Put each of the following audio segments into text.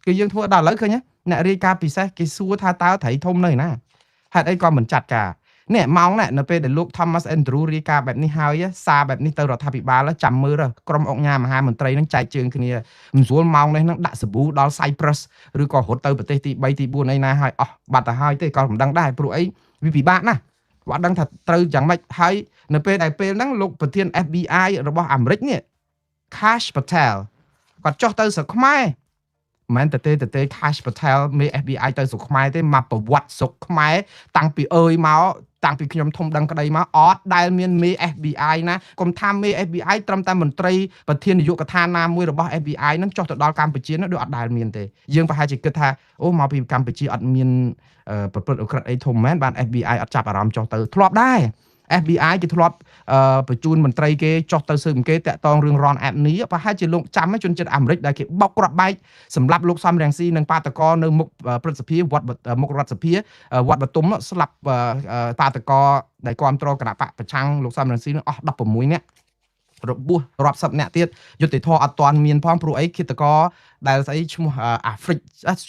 គឺយើងធ្វើដល់ឥឡូវឃើញអ្នករាយការណ៍ពិសេសគេសួរថាតើត្រីធំនៅណាហេតុអីក៏មិនចាត់ការនេះម៉ោងនេះនៅពេលដែលលោក Thomas Andrew រាយការណ៍បែបនេះហើយសារបែបនេះទៅរដ្ឋាភិបាលចាំមើលក្រុមអង្គការមហាមន្ត្រីនឹងចែកជើងគ្នាមិនស្រួលម៉ោងនេះនឹងដាក់សាប៊ូដល់ Cyprus ឬក៏រត់ទៅប្រទេសទី3ទី4អីណាហើយអស់បាត់ទៅហើយទេក៏មិនដឹងដែរព្រោះអីវាពិបាកណាស់គាត់ដឹងថាត្រូវយ៉ាងម៉េចហើយនៅពេលដែលពេលហ្នឹងលោកប្រធាន FBI របស់អាមេរិកនេះ Kash Patel គាត់ចុះទៅស្រុកខ្មែរមិនមែនតទេ Kash Patel មេ FBI ទៅស្រុកខ្មែរទេមកប្រវត្តិស្រុកខ្មែរតាំងពីអើយមកតាំងពីខ្ញុំធំដឹងក្តីមកអត់ដែលមានមេ FBI ណាកុំថាមេ FBI ត្រឹមតែមន្ត្រីប្រធាននាយកដ្ឋានណាមួយរបស់ FBI ហ្នឹងចុះទៅដល់កម្ពុជានោះដូចអត់ដែលមានទេយើងប្រហែលជាគិតថាអូមកពីកម្ពុជាអត់មានប្រព្រឹត្តឧក្រិដ្ឋអីធំមែនបាន FBI អត់ចាប់អារម្មណ៍ចុះទៅធ្លាប់ដែរ FBI គេធ្លាប់បញ្ជូនមន្ត្រីគេចុះទៅស៊ើបអង្កេតតាក់ទងរឿង Ron Abney ប្រហែលជាលោកចាំជនជាតិអាមេរិកដែលគេបោកគ្រាប់បែកសម្រាប់លោកសំរងស៊ីនិងបាតកោនៅមុខព្រឹទ្ធសភាវត្តមុខរដ្ឋសភាវត្តបទុមស្លាប់បាតកោដែលគ្រប់គ្រងគណៈបកប្រឆាំងលោកសំរងស៊ីនឹងអស់16នាក់របួសរាប់សិបអ្នកទៀតយុត្តិធម៌អត់ទាន់មានផងព្រោះអីឃាតករដែលស្អីឈ្មោះអាហ្វ្រិក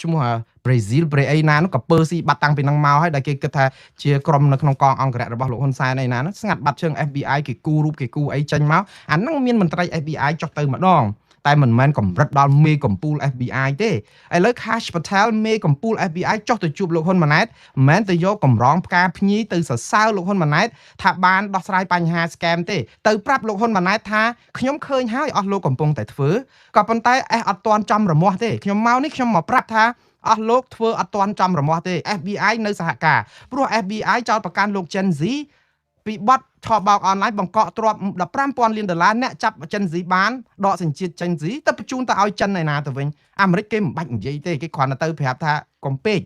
ឈ្មោះប្រេស៊ីលប្រេអីណានោះក៏ពើស៊ីបាត់តាំងពីនឹងមកហើយដែលគេគិតថាជាក្រុមនៅក្នុងកងអង្គរៈរបស់លោកហ៊ុនសែនអីណានោះស្ងាត់បាត់ជើង FBI គេគូរូបគេគូអីចេញមកអាហ្នឹងមានមន្ត្រី FBI ចុះទៅម្ដងតែមិនមែនកម្រិតដល់មេកំពូល FBI ទេឥឡូវ Kash Patel មេកំពូល FBI ចុះទៅជួបលោកហ៊ុនម៉ាណែតមិនមែនទៅយកកម្រងផ្កាភ្ញីទៅសរសើរលោកហ៊ុនម៉ាណែតថាបានដោះស្រាយបញ្ហា scam ទេទៅប្រាប់លោកហ៊ុនម៉ាណែតថាខ្ញុំឃើញហើយអស់លោកកំពុងតែធ្វើក៏ប៉ុន្តែអេសអត់ទាន់ចំរមាស់ទេខ្ញុំមកនេះខ្ញុំមកប្រាប់ថាអស់លោកធ្វើអត់ទាន់ចំរមាស់ទេ FBI នៅសហការព្រោះ FBI ចោទប្រកាន់លោក Gen Z ពីបទឆបោកអនឡាញបង្កក់ទ្រព្យ15,000លានដុល្លារអ្នកចាប់ Gen Z បានដកសញ្ជាតិ Gen Z ទៅបញ្ជូនទៅឲ្យចិនឯណាទៅវិញអាមេរិកគេមិនបាច់និយាយទេគេគ្រាន់តែទៅប្រាប់ថាកុំពេក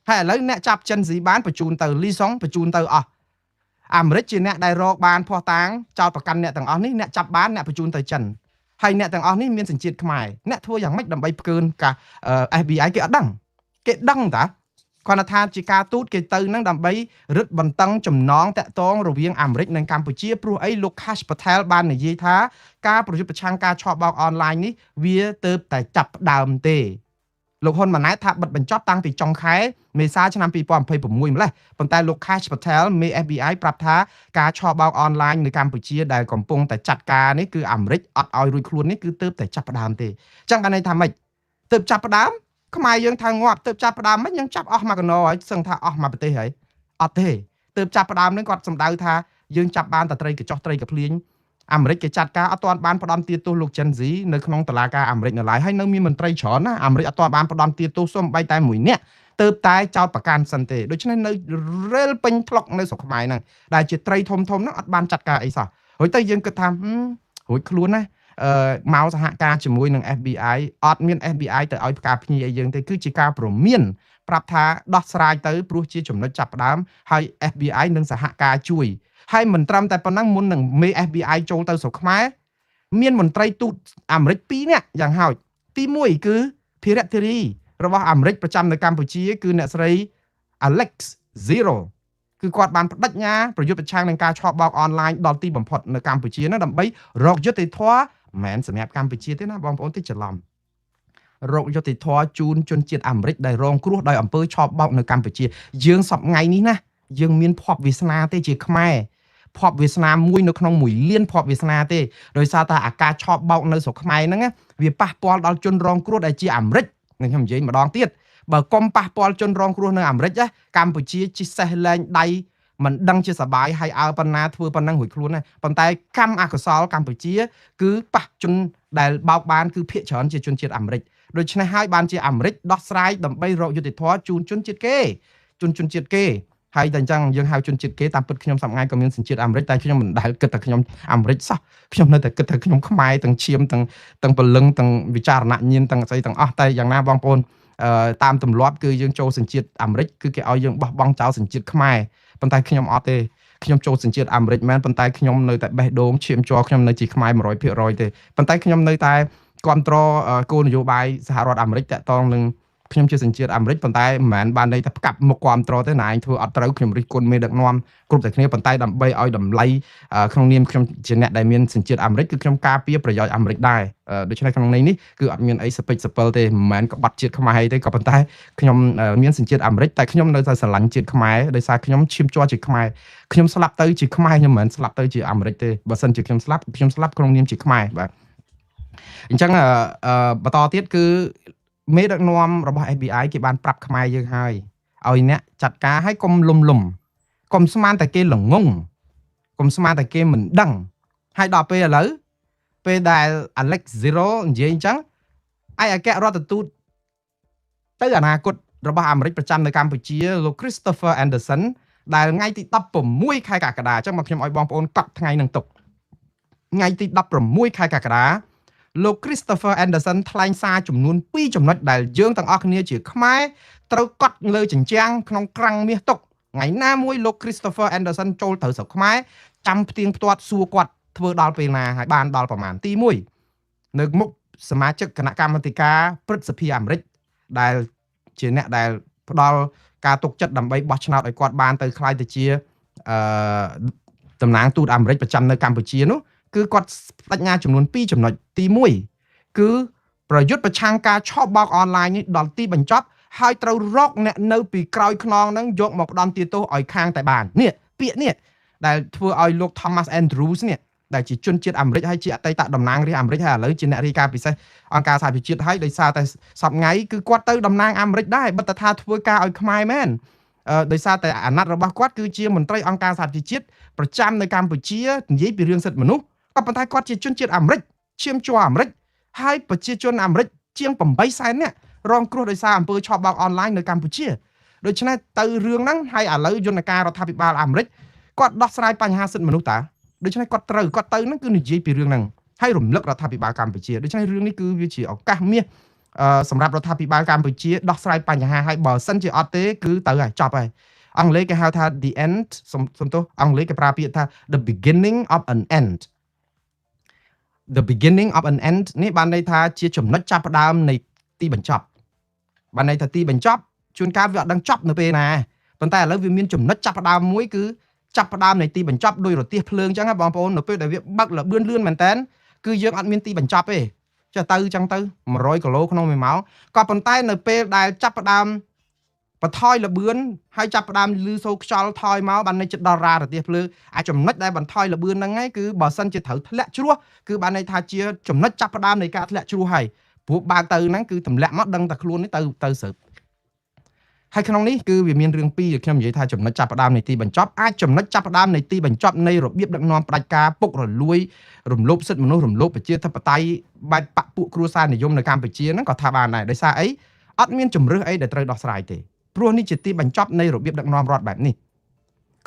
ហើយឥឡូវអ្នកចាប់ Gen Z បានបញ្ជូនទៅលីសុងបញ្ជូនទៅអស់អាមេរិកជាអ្នកដែលរកបានភ័ស្តុតាងចោទប្រកាន់អ្នកទាំងអស់នេះអ្នកចាប់បានអ្នកបញ្ជូនទៅចិនហើយអ្នកទាំងអស់នេះមានសញ្ជាតិខ្មែរអ្នកធ្វើយ៉ាងម៉េចដើម្បីផ្កើនការ FBI គេអត់ដឹងគេដឹងតាគាត់ថាជាការទូតគេទៅនឹងដើម្បីរឹតបន្តឹងចំណងតាក់ទងរវាងអាមេរិកនិងកម្ពុជាព្រោះអីលោក Kash Patel បាននិយាយថាការប្រយុទ្ធប្រឆាំងការឆបោកអនឡាញនេះវាទៅតែចាប់ផ្ដើមទេលោកហ៊ុនម៉ាណែតថាបិទបញ្ចប់តាំងពីចុងខែមេសាឆ្នាំ2026ម្លេះប៉ុន្តែលោក Kash Patel មេ FBI ប្រាប់ថាការឆបោកអនឡាញនៅកម្ពុជាដែលកំពុងតែចាត់ការនេះគឺអាមេរិកអត់ឲ្យរួចខ្លួននេះគឺទើបតែចាប់ផ្ដើមទេអញ្ចឹងបានន័យថាម៉េចទើបចាប់ផ្ដើមខ្មែរយើងថាងាប់ទើបចាប់ផ្ដើមមិនយើងចាប់អស់មកកណោហើយសឹងថាអស់មកប្រទេសហើយអត់ទេទើបចាប់ផ្ដើមនឹងគាត់សម្ដៅថាយើងចាប់បានតែត្រីកញ្ចោះត្រីកភ្លៀងអាមេរិកគេចាត់ការអត់ទាន់បានផ្ដំទាទោសលោក Gen Z នៅក្នុងតុលាការអាមេរិកនៅឡើយហើយនៅមានមន្ត្រីច្រើនណាអាមេរិកអត់ទាន់បានផ្ដំទាទោសសូម្បីតែមួយនាក់ទើបតែចោតប្រកាន់សិនទេដូច្នេះនៅរេលពេញថ្លុកនៅស្រុកខ្មែរហ្នឹងដែលជាត្រីធំធំហ្នឹងអត់បានចាត់ការអីសោះរួចទៅយើងគិតថារួចខ្លួនណាអឺមកសហការជាមួយនឹង FBI អត់មាន FBI ទៅឲ្យផ្កាភ្ញីអីយើងទេគឺជាការព្រមានប្រាប់ថាដោះស្រាយទៅព្រោះជាចំណុចចាប់ផ្ដើមហើយ FBI នឹងសហការជួយហើយមិនត្រឹមតែប៉ុណ្ណឹងមុននឹងមេ FBI ចូលទៅស្រុកខ្មែរមានមន្ត្រីទូតអាមេរិក2នាក់យ៉ាងហោចទី1គឺភារៈធារីរបស់អាមេរិកប្រចាំនៅកម្ពុជាគឺអ្នកស្រី Alex Zero គឺគាត់បានបដិញ្ញាប្រយុទ្ធប្រឆាំងនឹងការឆបោកអនឡាញដល់ទីបំផុតនៅកម្ពុជាហ្នឹងដើម្បីរកយុត្តិធម៌មិនមែនសម្រាប់កម្ពុជាទេណាបងប្អូនទេច្រឡំរកយុត្តិធម៌ជូនជនជាតិអាមេរិកដែលរងគ្រោះដោយអំពើឆបោកនៅកម្ពុជាយើងសប្ងៃនេះណាយើងមានភ័ព្វវាសនាទេជាខ្មែរភ័ព្វវាសនាមួយនៅក្នុង1លានភ័ព្វវាសនាទេដោយសារតែអាការឆបោកនៅស្រុកខ្មែរហ្នឹងវាប៉ះពាល់ដល់ជនរងគ្រោះដែលជាអាមេរិកនឹងខ្ញុំនិយាយម្ដងទៀតបើកុំប៉ះពាល់ជនរងគ្រោះនៅអាមេរិកកម្ពុជាជិះសេះលែងដៃមិនដឹងជាសបាយហើយអើប៉ុណ្ណាធ្វើប៉ុណ្ណឹងរួចខ្លួនណាប៉ុន្តែកម្មអកុសលកម្ពុជាគឺប៉ះជនដែលបោកបានគឺភាគច្រើនជាជនជាតិអាមេរិកដូច្នេះហើយបានជាអាមេរិកដោះស្រាយដើម្បីរកយុត្តិធម៌ជូនជនជាតិគេជនជាតិគេហើយតែអញ្ចឹងយើងហៅជនជាតិគេតាមពិតខ្ញុំសប្ងាយក៏មានសញ្ជាតិអាមេរិកតែខ្ញុំមិនដែលគិតថាខ្ញុំអាមេរិកសោះខ្ញុំនៅតែគិតថាខ្ញុំខ្មែរទាំងឈាមទាំងទាំងព្រលឹងទាំងវិចារណញ្ញាណទាំងស្អីទាំងអស់តែយ៉ាងណាបងប្អូនតាមទម្លាប់គឺយើងចូលសញ្ជាតិអាមេរិកគឺគេឲ្យយើងបោះបង់ចោលសញ្ជាតិខ្មែរប៉ុន្តែខ្ញុំអត់ទេខ្ញុំចូលសញ្ជាតិអាមេរិកមែនប៉ុន្តែខ្ញុំនៅតែបេះដូងឈាមជ័រខ្ញុំនៅជាខ្មែរ100%ទេប៉ុន្តែខ្ញុំនៅតែគ្រប់គ្រងគោលនយោបាយសហរដ្ឋអាមេរិកតាក់ទងនឹង ខ្ញុំជាសញ្ជាតិអាមេរិកប៉ុន្តែមិនមែនបានន័យថាផ្កាប់មុខគ្រប់ត្រទេណាឯងធ្វើអត់ត្រូវខ្ញុំរិះគន់មេដឹកនាំគ្រប់តែគ្នាប៉ុន្តែដើម្បីឲ្យតម្លៃក្នុងនាមខ្ញុំជាអ្នកដែលមានសញ្ជាតិអាមេរិកគឺខ្ញុំការពារប្រយោជន៍អាមេរិកដែរដូច្នេះក្នុងន័យនេះគឺអត់មានអីសពេចសពិលទេមិនមែនក្បត់ជាតិខ្មែរទេក៏ប៉ុន្តែខ្ញុំមានសញ្ជាតិអាមេរិកតែខ្ញុំនៅតែស្រឡាញ់ជាតិខ្មែរដោយសារខ្ញុំឈាមជ័រជាខ្មែរខ្ញុំស្លាប់ទៅជាខ្មែរខ្ញុំមិនមែនស្លាប់ទៅជាអាមេរិកទេបើសិនជាខ្ញុំស្លាប់ខ្ញុំស្លាប់ក្នុងនាមជាខ្មែរបាទអញ្ចឹងបន្តទៀតគឺមេដឹកនាំរបស់ FBI គេបានប្រាប់ខ្មែរយើងហើយឲ្យអ្នកចាត់ការឲ្យកុំលុំលុំកុំស្មានតែគេល្ងងកុំស្មានតែគេមិនដឹងហើយដល់ពេលឥឡូវពេលដែល Alex Zero និយាយអញ្ចឹងឯកអគ្គរដ្ឋទូតទៅអនាគតរបស់អាមេរិកប្រចាំនៅកម្ពុជាលោក Christopher Anderson ដែលថ្ងៃទី16ខែកក្កដាអញ្ចឹងមកខ្ញុំឲ្យបងប្អូនកត់ថ្ងៃនឹងទុកថ្ងៃទី16ខែកក្កដាលោក Christopher Anderson ថ្លែងសារចំនួន2ចំណុចដែលយើងទាំងអស់គ្នាជាខ្មែរត្រូវកត់លើជញ្ជាំងក្នុងក្រាំងមាសទុកថ្ងៃណាមួយលោក Christopher Anderson ចូលត្រូវស្រុកខ្មែរចាំផ្ទៀងផ្ទាត់សួរគាត់ធ្វើដល់ពេលណាហើយបានដល់ប្រមាណទី1នៅមុខសមាជិកគណៈកម្មាធិការព្រឹទ្ធសភាអាមេរិកដែលជាអ្នកដែលផ្ដល់ការទុកចិត្តដើម្បីបោះឆ្នោតឲ្យគាត់បានទៅក្លាយទៅជាអឺតំណាងទូតអាមេរិកប្រចាំនៅកម្ពុជានោះគឺគាត់បដិញ្ញាចំនួន2ចំណុចទី1គឺប្រយុទ្ធប្រឆាំងការឆបោកអនឡាញនេះដល់ទីបញ្ចប់ហើយត្រូវរកអ្នកនៅពីក្រោយខ្នងហ្នឹងយកមកផ្ដន់ទាទោសឲ្យខាងតែបាននេះពាក្យនេះដែលធ្វើឲ្យលោក Thomas Andrews នេះដែលជាជនជាតិអាមេរិកហើយជាអតីតតំណាងរាស្ត្រអាមេរិកហើយឥឡូវជាអ្នករាយការណ៍ពិសេសអង្គការសហប្រជាជាតិហើយដោយសារតែសប្ងៃគឺគាត់ទៅតំណាងអាមេរិកដែរបិទថាធ្វើការឲ្យខ្មែរមែនដោយសារតែអាណត្តិរបស់គាត់គឺជាមន្ត្រីអង្គការសហប្រជាជាតិប្រចាំនៅកម្ពុជានិយាយពីរឿងសិទ្ធិមនុស្សក៏ប៉ុន្តែគាត់ជាជនជាតិអាមេរិកឈាមជ័រអាមេរិកហើយប្រជាជនអាមេរិកជាង8សែននាក់រងគ្រោះដោយសារអំពើឆបោកអនឡាញនៅកម្ពុជាដូច្នេះទៅរឿងហ្នឹងហើយឥឡូវយន្តការរដ្ឋាភិបាលអាមេរិកគាត់ដោះស្រាយបញ្ហាសិទ្ធិមនុស្សតាដូច្នេះគាត់ត្រូវគាត់ទៅហ្នឹងគឺនិយាយពីរឿងហ្នឹងហើយរំលឹករដ្ឋាភិបាលកម្ពុជាដូច្នេះរឿងនេះគឺវាជាឱកាសមាសសម្រាប់រដ្ឋាភិបាលកម្ពុជាដោះស្រាយបញ្ហាហើយបើសិនជាអត់ទេគឺទៅហើយចប់ហើយអង់គ្លេសគេហៅថា the end សំទោសអង់គ្លេសគេប្រើពាក្យថា the beginning of an end the beginning of an end នេះបានន័យថាជាចំណុចចាប់ផ្ដើមនៃទីបញ្ចប់បានន័យថាទីបញ្ចប់ជួនកាលវាអត់ដឹងចប់នៅពេលណាប៉ុន្តែឥឡូវវាមានចំណុចចាប់ផ្ដើមមួយគឺចាប់ផ្ដើមនៃទីបញ្ចប់ដោយរន្ទះភ្លើងអញ្ចឹងណាបងប្អូននៅពេលដែលវាបើកលបឿនលឿនមែនតើគឺយើងអត់មានទីបញ្ចប់ទេចុះទៅអញ្ចឹងទៅ100គីឡូក្នុងមួយម៉ោងក៏ប៉ុន្តែនៅពេលដែលចាប់ផ្ដើមបន្ថយលបឿនហើយចាប់ផ្ដើមលឺសូរខ្យល់ថយមកបានន័យចិត្តដល់រន្ទះភ្លើងអាចំណុចដែលបន្ថយលបឿនហ្នឹងឯងគឺបើសិនជាត្រូវធ្លាក់ជ្រោះគឺបានន័យថាជាចំណុចចាប់ផ្ដើមនៃការធ្លាក់ជ្រោះហើយព្រោះបើកទៅហ្នឹងគឺទម្លាក់មកដឹងតែខ្លួននេះទៅទៅសើហើយក្នុងនេះគឺវាមានរឿងពីរខ្ញុំនិយាយថាចំណុចចាប់ផ្ដើមនៃទីបញ្ចប់អាចចំណុចចាប់ផ្ដើមនៃទីបញ្ចប់នៃរបៀបដឹកនាំផ្ដាច់ការពុករលួយរំលោភសិទ្ធិមនុស្សរំលោភប្រជាធិបតេយ្យបែបបពពួកគ្រួសារនិយមនៅកម្ពុជាហ្នឹងក៏ថាបានដែរដោយសារអីអត់មានជំរឿសអីដែលត្រូវដោះស្រាយទេព្រោះនេះជាទីបញ្ចប់នៃរបៀបដឹកនាំរដ្ឋបែបនេះ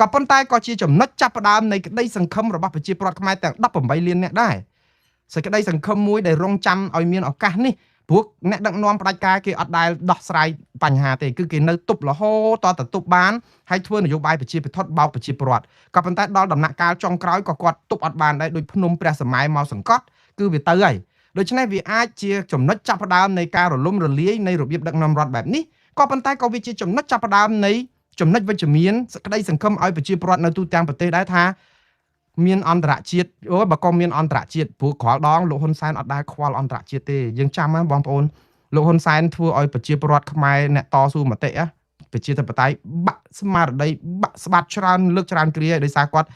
ក៏ប៉ុន្តែក៏ជាចំណុចចាប់ផ្ដើមនៃក្តីសង្ឃឹមរបស់ប្រជាពលរដ្ឋខ្មែរទាំង18លាននាក់ដែរសេចក្តីសង្ឃឹមមួយដែលរងចាំឲ្យមានឱកាសនេះព្រោះអ្នកដឹកនាំផ្ដាច់ការគេអត់ដែលដោះស្រាយបញ្ហាទេគឺគេនៅទប់រហូតតទប់បានហើយធ្វើនយោបាយប្រជាពិធបោកប្រជាពលរដ្ឋក៏ប៉ុន្តែដល់ដំណាក់កាលចុងក្រោយក៏គាត់ទប់អត់បានដែរដូចភ្នំព្រះសម័យមកសង្កត់គឺវាទៅហើយដូច្នេះវាអាចជាចំណុចចាប់ផ្ដើមនៃការរលំរលាយនៃរបៀបដឹកនាំរដ្ឋបែបនេះក៏ប៉ុន្តែក៏វាជាចំណុចចាប់ផ្ដើមនៃចំណុចវិជ្ជមានសក្តីសង្ឃឹមឲ្យប្រជាពលរដ្ឋនៅទូទាំងប្រទេសដែរថាមានអន្តរជាតិអូយបើក៏មានអន្តរជាតិព្រោះក្រលដងលោកហ៊ុនសែនអត់ដែលខ្វល់អន្តរជាតិទេយើងចាំណាបងប្អូនលោកហ៊ុនសែនធ្វើឲ្យប្រជាពលរដ្ឋខ្មែរអ្នកតស៊ូមតិប្រជាធិបតេយ្យបាក់ស្មារតីបាក់ស្បាត់ច្រើនលើកច្រើនគ្រាដោយសារគាត់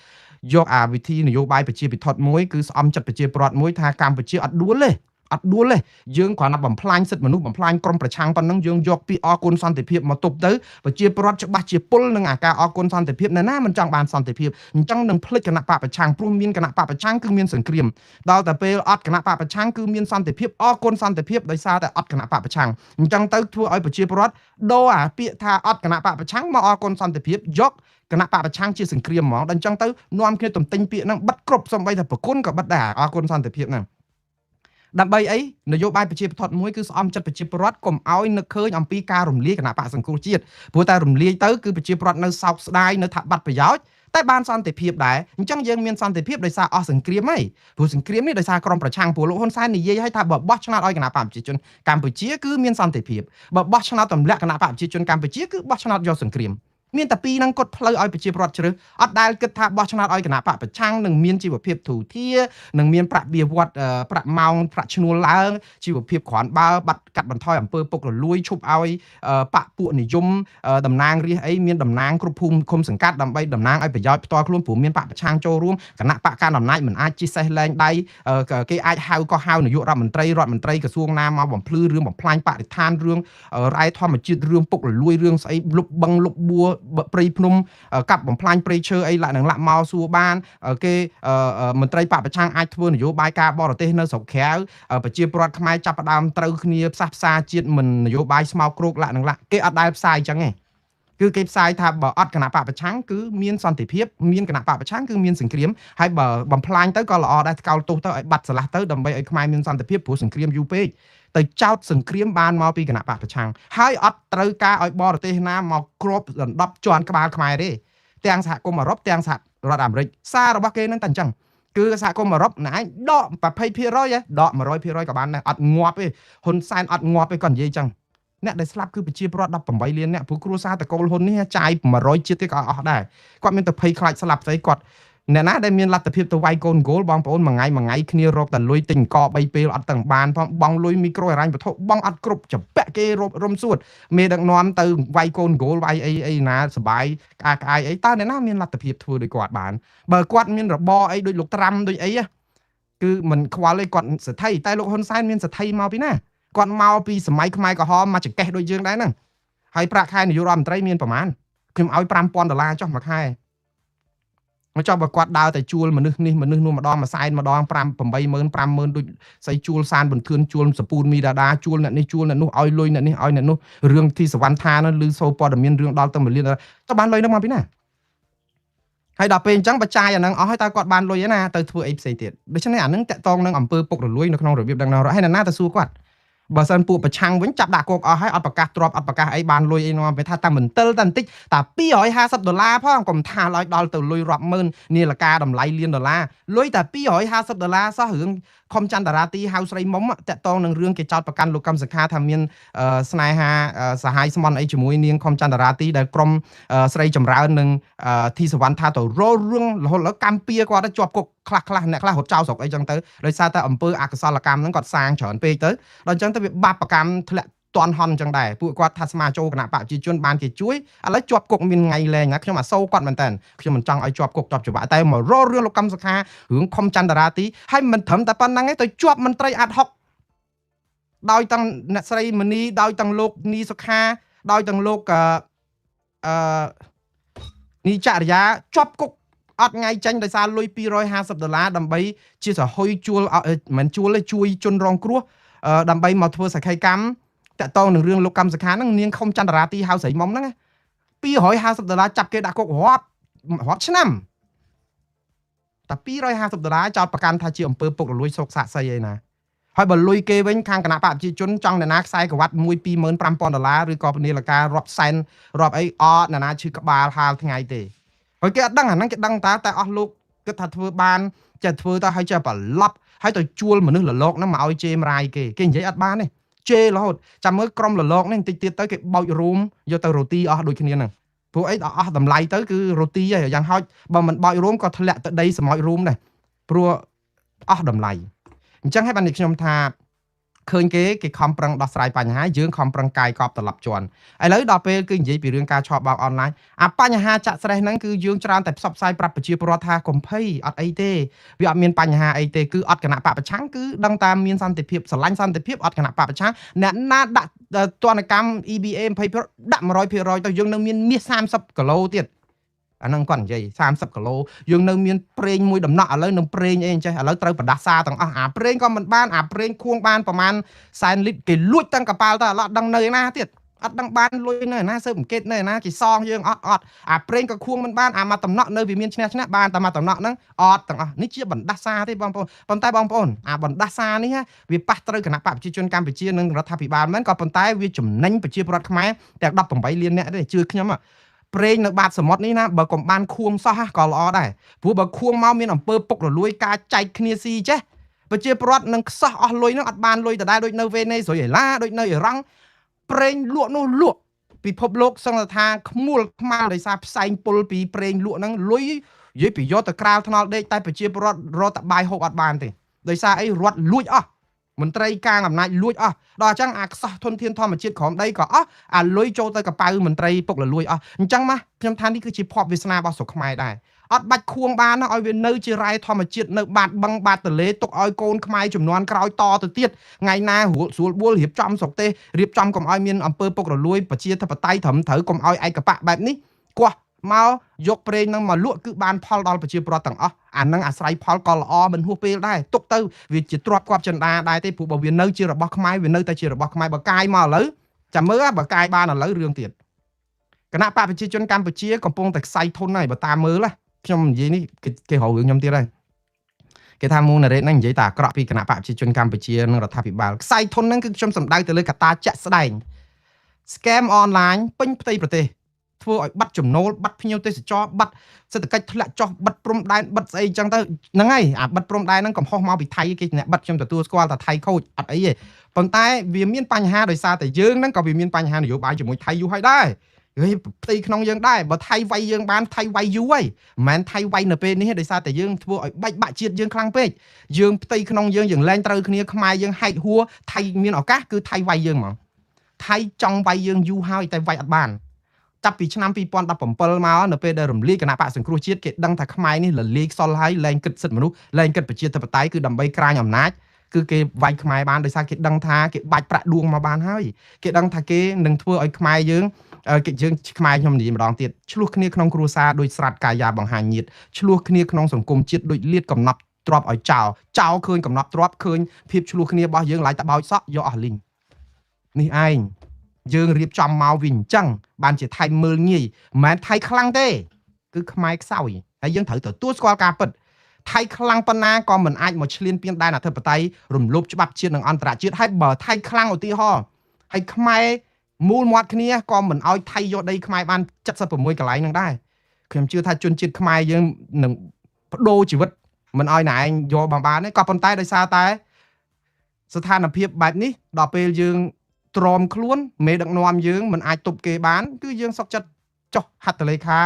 យកអាវិធីនយោបាយប្រជាពិធមួយគឺស្អំចិត្តប្រជាពលរដ្ឋមួយថាកម្ពុជាអត់ដួលទេអត់ដួលទេយើងគ្រាន់តែបំផ្លាញសិទ្ធិមនុស្សបំផ្លាញក្រុមប្រឆាំងប៉ុណ្ណឹងយើងយកពាក្យអរគុណសន្តិភាពមកទប់ទៅប្រជាពលរដ្ឋច្បាស់ជាពុលនឹងអាការអរគុណសន្តិភាពនៅណាមិនចង់បានសន្តិភាពអញ្ចឹងនឹងភ្លេចគណៈបកប្រឆាំងព្រោះមានគណៈបកប្រឆាំងគឺមានសង្គ្រាមដល់តែពេលអត់គណៈបកប្រឆាំងគឺមានសន្តិភាពអរគុណសន្តិភាពដោយសារតែអត់គណៈបកប្រឆាំងអញ្ចឹងទៅធ្វើឲ្យប្រជាពលរដ្ឋដូរអាពាក្យថាអត់គណៈបកប្រឆាំងមកអរគុណសន្តិភាពយកគណៈបកប្រឆាំងជាសង្គ្រាមហ្មងដល់អញ្ចឹងទៅនាំគ្នាទំទិញពាក្យហ្នឹងបិទគ្រប់សំបីតែប្រគុណក៏បិទដែរអរគុណសន្តិភាពហ្នឹងដើម្បីអីនយោបាយប្រជាពិធមួយគឺស្អំចិត្តប្រជាពលរដ្ឋកុំឲ្យនឹកឃើញអំពីការរំលាយគណៈបកសង្គ្រោះជាតិព្រោះតែរំលាយទៅគឺប្រជាពលរដ្ឋនៅសោកស្ដាយនៅថាបាត់ប្រយោជន៍ តែបានសន្តិភាពដែរអញ្ចឹងយើងមានសន្តិភាពដោយសារអស់សង្គ្រាមហើយព្រោះសង្គ្រាមនេះដោយសារក្រុមប្រឆាំងព្រោះលោកហ៊ុនសែននិយាយឲ្យថាបើបោះឆ្នោតឲ្យគណៈបកប្រជាជនកម្ពុជាគឺមានសន្តិភាពបើបោះឆ្នោតទម្លាក់គណៈបកប្រជាជនកម្ពុជាគឺបោះឆ្នោតយកសង្គ្រាមមានតែពីរហ្នឹងគាត់ផ្លូវឲ្យប្រជាពលរដ្ឋជ្រើសអត់ដែលគិតថាបោះឆ្នោតឲ្យគណៈបកប្រឆាំងនឹងមានជីវភាពធូរធារនឹងមានប្រាក់បៀវត្សប្រាក់ម៉ោងប្រាក់ឈ្នួលឡើងជីវភាពគ្រាន់បើបាត់កាត់បន្ថយអំពើពុករលួយឈប់ឲ្យបកពួកនិយមតំណាងរាស្ត្រអីមានតំណាងគ្រប់ភូមិឃុំសង្កាត់ដើម្បីតំណាងឲ្យប្រយោជន៍ផ្ទាល់ខ្លួនព្រោះមានបកប្រឆាំងចូលរួមគណៈបកកណ្ដាលអំណាចមិនអាចជិះសេះលែងដៃគេអាចហៅក៏ហៅនាយករដ្ឋមន្ត្រីរដ្ឋមន្ត្រីក្រសួងណាមកបំភ្លឺរឿងបំផ្លាញបរិស្ថានរឿងរ៉ែធម្មជាតិរឿងពុករលួយរឿងស្អីលុបបឹងលុបបួព្រៃភ្នំកាប់បំផ្លាញព្រៃឈើអីឡាក់នឹងឡាក់មកសួរបានគេមន្ត្រីបកប្រឆាំងអាចធ្វើនយោបាយការបរទេសនៅស្រុកក្រៅប្រជាពលរដ្ឋខ្មែរចាប់ផ្ដើមត្រូវគ្នាផ្សះផ្សាជាតិមិននយោបាយស្មោកគ្រោកឡាក់នឹងឡាក់គេអត់ដែលផ្សាយអញ្ចឹងទេគឺគេផ្សាយថាបើអត់គណៈបកប្រឆាំងគឺមានសន្តិភាពមានគណៈបកប្រឆាំងគឺមានសង្គ្រាមហើយបើបំផ្លាញទៅក៏ល្អដែរថ្កោលទោសទៅឲ្យបាត់ឆ្លាស់ទៅដើម្បីឲ្យខ្មែរមានសន្តិភាពព្រោះសង្គ្រាមយូរពេកទៅចោតសង្គ្រាមបានមកពីគណៈបកប្រឆាំងហើយអត់ត្រូវការឲ្យបរទេសណាមកគ្របដណ្ដប់ជន់ក្បាលខ្មែរទេទាំងសហគមន៍អឺរ៉ុបទាំងសហរដ្ឋអាមេរិកសាររបស់គេនឹងតែអញ្ចឹងគឺសហគមន៍អឺរ៉ុបណែឯងដក20%ដក100%ក៏បានដែរអត់ងាប់ទេហ៊ុនសែនអត់ងាប់ទេគាត់និយាយអញ្ចឹងអ្នកដែលស្លាប់គឺប្រជាពលរដ្ឋ18លានអ្នកព្រោះគ្រួសារតកូលហ៊ុននេះចាយ100ជាតិទេក៏អស់ដែរគាត់មានតែភ័យខ្លាចស្លាប់ស្អីគាត់អ្នកណាដែលមានលទ្ធភាពទៅវាយកូនហ្គោលបងប្អូនមួយថ្ងៃមួយថ្ងៃគ្នារកតែលុយទិញក3ពេលអត់ទាំងបានផងបងលុយមីក្រូហិរញ្ញវត្ថុបងអត់គ្រប់ចពាក់គេរំសួតមេដឹកនាំទៅវាយកូនហ្គោលវាយអីអីណាសបាយក្អាកក្អាយអីតើអ្នកណាមានលទ្ធភាពធ្វើដោយគាត់បានបើគាត់មានរបរអីដូចលោកត្រាំដូចអីគឺមិនខ្វល់ទេគាត់សទ្ធិតែលោកហ៊ុនសែនមានសទ្ធិមកពីណាគាត់មកពីសម័យខ្មែរក្រហមមកចង្កេះដូចយើងដែរហ្នឹងហើយប្រាក់ខែនាយករដ្ឋមន្ត្រីមានប្រមាណខ្ញុំឲ្យ5000ដុល្លារចុះមួយខែមកចុះបើគាត់ដើរតែជួលមនុស្សនេះមនុស្សនោះម្ដងមួយសែនម្ដង5 80000 50000ដូចស្អីជួលសានបន្ទឿនជួលសពូនមីដាដាជួលអ្នកនេះជួលអ្នកនោះឲ្យលុយអ្នកនេះឲ្យអ្នកនោះរឿងទីសវណ្ណថានោះឮសូព័ត៌មានរឿងដល់ទៅ1លានតើបានលុយនោះមកពីណាហើយដល់ពេលអញ្ចឹងបច្ច័យអាហ្នឹងអស់ហើយតើគាត់បានលុយឯណាទៅធ្វើអីផ្សេងទៀតដូច្នេះអាហ្នឹងតាក់ទងនឹងអំពើពុករលួយនៅក្នុងរបៀបដឹកនាំរដ្ឋហើយណាទៅសួរគាត់បើសិនពួកប្រឆាំងវិញចាប់ដាក់គុកអស់ហើយអត់ប្រកាសទ្រព្យអត់ប្រកាសអីបានលុយអីនាំគេថាតែមន្ទិលតែបន្តិចតែ250ដុល្លារផងកុំថាឡើយដល់ទៅលុយរាប់ម៉ឺននាឡិកាតម្លៃលានដុល្លារលុយតែ250ដុល្លារសោះរឿងខំចន្ទរាទីហៅស្រីមុំតាក់ទងនឹងរឿងគេចោទប្រកាន់លោកកឹមសុខាថាមានស្នេហាសហាយស្មន់អីជាមួយនាងខំចន្ទរាទីដែលក្រុមស្រីចម្រើននឹងធីសវណ្ណថាទៅរលរឿងរហូតដល់កម្ពុជាគាត់ជាប់គុកខ្លះខ្លះអ្នកខ្លះរត់ចោលស្រុកអីចឹងទៅដោយសារតែអំពើអកុសលកម្មហ្នឹងគាត់សាងច្រើនពេកទៅដល់អញ្ចឹងទៅវាបាបកម្មធ្លាក់តន់ហន់អញ្ចឹងដែរពួកគាត់ថាស្មាចូលគណៈបកប្រជាជនបានគេជួយឥឡូវជាប់គុកមានថ្ងៃលែងណាខ្ញុំអាសូរគាត់មែនតើខ្ញុំមិនចង់ឲ្យជាប់គុកជាប់ច្បាប់តែមករករឿងលោកកឹមសុខារឿងខុំចន្ទរាទីហើយមិនត្រឹមតែប៉ុណ្្នឹងទេទៅជាប់មន្ត្រីអាត់ហុកដោយទាំងអ្នកស្រីមនីដោយទាំងលោកនីសុខាដោយទាំងលោកអឺនីចរិយាជាប់គុកអត់ថ្ងៃចេញដោយសារលុយ250ដុល្លារដើម្បីជាសហុយជួលមិនជួលទេជួយជនរងគ្រោះដើម្បីមកធ្វើសក្ខីកម្មតាក់ទងនឹងរឿងលោកកឹមសុខាហ្នឹងនាងខុំចន្ទរាទីហៅស្រីមុំហ្នឹង250ដុល្លារចាប់គេដាក់គុករាប់រាប់ឆ្នាំតែ250ដុល្លារចោតប្រកាន់ថាជាអំពើពុករលួយសោកសាក់សីអីណាហើយបើលុយគេវិញខាងគណៈបកប្រជាជនចង់អ្នកណាខ្សែក្រវ៉ាត់1 25000ដុល្លារឬក៏នាឡិការាប់សែនរាប់អីអត់អ្នកណាឈឺក្បាលហាលថ្ងៃទេហើយគេអត់ដឹងអាហ្នឹងគេដឹងតើតែអស់លោកគិតថាធ្វើបានចេះធ្វើទៅហើយចេះប្រឡប់ហើយទៅជួលមនុស្សលលោកហ្នឹងមកឲ្យជេរមរាយគេគេនិយាយអត់បានទេជេររហូតចាំមើលក្រុមលលោកនេះបន្តិចទៀតទៅគេបោចរូមយកទៅរ៉ូទីអស់ដូចគ្នាហ្នឹងព្រោះអីដល់អស់តម្លៃទៅគឺរ៉ូទីហើយយ៉ាងហោចបើមិនបោចរូមក៏ធ្លាក់ទៅដីសម្ោចរូមដែរព្រោះអស់តម្លៃអញ្ចឹងហើយបានខ្ញុំថាឃើញគេខំប្រឹងដោះស្រាយបញ្ហាយើងខំប្រឹងកាយកប់ត្រឡប់ជន់ឥឡូវដល់ពេលគឺនិយាយពីរឿងការឆបោកអនឡាញអាបញ្ហាចាក់ស្រេះហ្នឹងគឺយើងច្រើនតែផ្សព្វផ្សាយប្រាប់ប្រជាពលរដ្ឋថាកុំភ័យអត់អីទេវាអត់មានបញ្ហាអីទេគឺអត់គណៈបកប្រឆាំងគឺដឹងតាមមានសន្តិភាពស្រឡាញ់សន្តិភាពអត់គណៈបកប្រឆាំងអ្នកណាដាក់ទណ្ឌកម្ម EBA 20%ដាក់100%ទៅយើងនៅមានមាស30គីឡូទៀតអាហ្នឹងគាត់និយាយ30គីឡូយើងនៅមានប្រេងមួយដំណក់ឥឡូវនឹងប្រេងអីអញ្ចេះឥឡូវត្រូវបដាសាទាំងអស់អាប្រេងក៏មិនបានអាប្រេងខួងបានប្រហែលសែនលីត្រគេលួចទាំងកប៉ាល់ទៅឥឡូវអត់ដឹងនៅឯណាទៀតអត់ដឹងបានលុយនៅឯណាស៊ើបអង្កេតនៅឯណាគេសងយើងអត់អត់អាប្រេងក៏ខួងមិនបានអាមកតំណក់នៅវាមានឈ្នះឈ្នះបានតែមកតំណក់ហ្នឹងអត់ទាំងអស់នេះជាបណ្ដាសាទេបងប្អូនប៉ុន្តែបងប្អូនអាបណ្ដាសានេះវាប៉ះត្រូវគណៈបកប្រជាជនកម្ពុជានិងរដ្ឋាភិបាលមែនក៏ប៉ុន្តែវាចំណេញប្រជាពលរដ្ឋខ្មែរទាំង18លានអ្នកទេជឿខ្ញុំ ប្រេងនៅបាតសមុទ្រនេះណាបើកុំបានខួងសោះក៏ល្អដែរព្រោះបើខួងមកមានអំពើពុករលួយការចែកគ្នាស៊ីចេះប្រជាពលរដ្ឋនឹងខ្សោះអស់លុយនឹងអត់បានលុយដដែលដូចនៅវេណេស៊ុយអេឡាដូចនៅអ៊ីរ៉ង់ប្រេងលក់នោះលក់ពិភពលោកសឹងថាខ្មួលខ្មាល់ដោយសារផ្សែងពុលពីប្រេងលក់ហ្នឹងលុយនិយាយពីយកទៅក្រាលថ្នល់ដេកតែប្រជាពលរដ្ឋរត់តបាយហូបអត់បានទេដោយសារអីរដ្ឋលួចអស់មន្ត្រីកាងអំណាចលួចអស់ដល់អញ្ចឹងអាខ្សោះធនធានធម្មជាតិក្រោមដីក៏អស់អាលុយចូលទៅកប៉ៅមន្ត្រីពុកលលួយអស់អញ្ចឹងមកខ្ញុំថានេះគឺជាភ័ព្វវាសនារបស់ស្រុកខ្មែរដែរអត់បាច់ខួងបានឲ្យវានៅជារ៉ែធម្មជាតិនៅបាតបឹងបាតទលេទុកឲ្យកូនខ្មែរចំនួនក្រោយតទៅទៀតថ្ងៃណារួលស្រួលបួលរៀបចំស្រុកទេសរៀបចំកុំឲ្យមានអំពើពុករលួយប្រជាធិបតេយ្យត្រឹមត្រូវកុំឲ្យឯកបៈបែបនេះកោះមកយកប្រេងនឹងមកលក់គឺបានផលដល់ប្រជាពលរដ្ឋទាំងអស់អានឹងអាស្រ័យផលក៏ល្អមិនហួសពេលដែរទុកទៅវាជាទ្រព្យគប់ចិន្តាដែរទេព្រោះបើវានៅជារបស់ខ្មែរវានៅតែជារបស់ខ្មែរបើកាយមកឥឡូវចាំមើលបើកាយបានឥឡូវរឿងទៀតគណៈបកប្រជាជនកម្ពុជាកំពុងតែខ្សែធនហើយបើតាមមើលខ្ញុំនិយាយនេះគេរករឿងខ្ញុំទៀតហើយគេថាមូណារ៉េតហ្នឹងនិយាយតែអាក្រក់ពីគណៈបកប្រជាជនកម្ពុជានិងរដ្ឋាភិបាលខ្សែធនហ្នឹងគឺខ្ញុំសំដៅទៅលើកត្តាជាក់ស្ដែង scam online ពេញផ្ទៃប្រទេសធ្វើឲ្យបាត់ចំណូលបាត់ភ្ញៀវទេសចរបាត់សេដ្ឋកិច្ចធ្លាក់ចុះបិទព្រំដែនបិទស្អីអញ្ចឹងទៅហ្នឹងហើយអាបិទព្រំដែនហ្នឹងកំហុសមកពីថៃគេអ្នកបិទខ្ញុំទទួលស្គាល់ថាថៃខូចអត់អីទេប៉ុន្តែវាមានបញ្ហាដោយសារតែយើងហ្នឹងក៏វាមានបញ្ហានយោបាយជាមួយថៃយូរហើយដែរហើយផ្ទៃក្នុងយើងដែរបើថៃវាយយើងបានថៃវាយយូរហើយមិនមែនថៃវាយនៅពេលនេះទេដោយសារតែយើងធ្វើឲ្យបែកបាក់ជាតិយើងខ្លាំងពេកយើងផ្ទៃក្នុងយើងយើងលែងត្រូវគ្នាខ្មែរយើងហែកហួរថៃមានឱកាសគឺថៃវាយយើងហ្មងថៃចង់វាយយើងយូរហើយតែវាយអត់បានចាប់ពីឆ្នាំ2017មកនៅពេលដែលរំលាយគណៈបកសង្គ្រោះជាតិគេដឹងថាខ្មែរនេះលលាយខ្សលហើយលែងគិតសិទ្ធិមនុស្សលែងគិតប្រជាធិបតេយ្យគឺដើម្បីក្រាញអំណាចគឺគេវាយខ្មែរបានដោយសារគេដឹងថាគេបាច់ប្រាក់ដួងមកបានហើយគេដឹងថាគេនឹងធ្វើឲ្យខ្មែរយើងគេយើងខ្មែរខ្ញុំនិយាយម្ដងទៀតឆ្លោះគ្នាក្នុងគ្រួសារដោយស្រាត់កាយាបង្ហាញញាតឆ្លោះគ្នាក្នុងសង្គមជាតិដោយលៀតកំណប់ទ្របឲ្យចោលចោលឃើញកំណប់ទ្របឃើញភាពឆ្លោះគ្នារបស់យើងឡើយតបោចសក់យកអស់លីងនេះឯងយើងរៀបចំមកវិញអញ្ចឹងបានជាថៃមើលងាយមិនមែនថៃខ្លាំងទេគឺខ្មែរខ្សោយហើយយើងត្រូវទទួលស្គាល់ការពិតថៃខ្លាំងប៉ុណ្ណាក៏មិនអាចមកឈ្លានពានដែនអធិបតេយ្យរំលោភច្បាប់ជាតិនិងអន្តរជាតិហើយបើថៃខ្លាំងឧទាហរណ៍ហើយខ្មែរមូលមាត់គ្នាក៏មិនឲ្យថៃយកដីខ្មែរបាន76កន្លែងនឹងដែរខ្ញុំជឿថាជនជាតិខ្មែរយើងនឹងបដូរជីវិតមិនឲ្យណែឯងយកបានបានទេក៏ប៉ុន្តែដោយសារតែស្ថានភាពបែបនេះដល់ពេលយើងទ្រាំខ្លួនមេដឹកនាំយើងមិនអាចទប់គេបានគឺយើងសុកចិត្តចុះហត្ថលេខា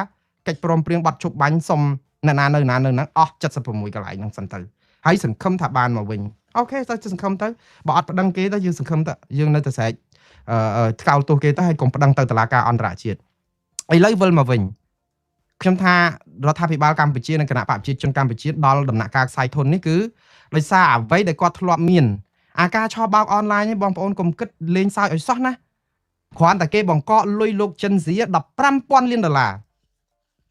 កិច្ចព្រមព្រៀងបត់ជប់បាញ់សុំអ្នកណានៅណានៅហ្នឹងអស់76កន្លែងហ្នឹងសិនទៅហើយសង្ឃឹមថាបានមកវិញអូខេទៅសង្ឃឹមទៅបើអត់ប្តឹងគេទៅយើងសង្ឃឹមទៅយើងនៅតែស្រែកអឺថ្កោលទោសគេទៅហើយកុំប្តឹងទៅតុលាការអន្តរជាតិឥឡូវវិលមកវិញខ្ញុំថារដ្ឋាភិបាលកម្ពុជានិងគណៈបកប្រជាជនកម្ពុជាដល់ដំណាក់កាលខ្សែធននេះគឺដោយសារអ្វីដែលគាត់ធ្លាប់មានអាការឆបោកអនឡាញនេះបងប្អូនកុំគិតលេងសើចឲ្យសោះណាគ្រាន់តែគេបង្កកលុយលោកចិនស៊ី15,000លានដុល្លារ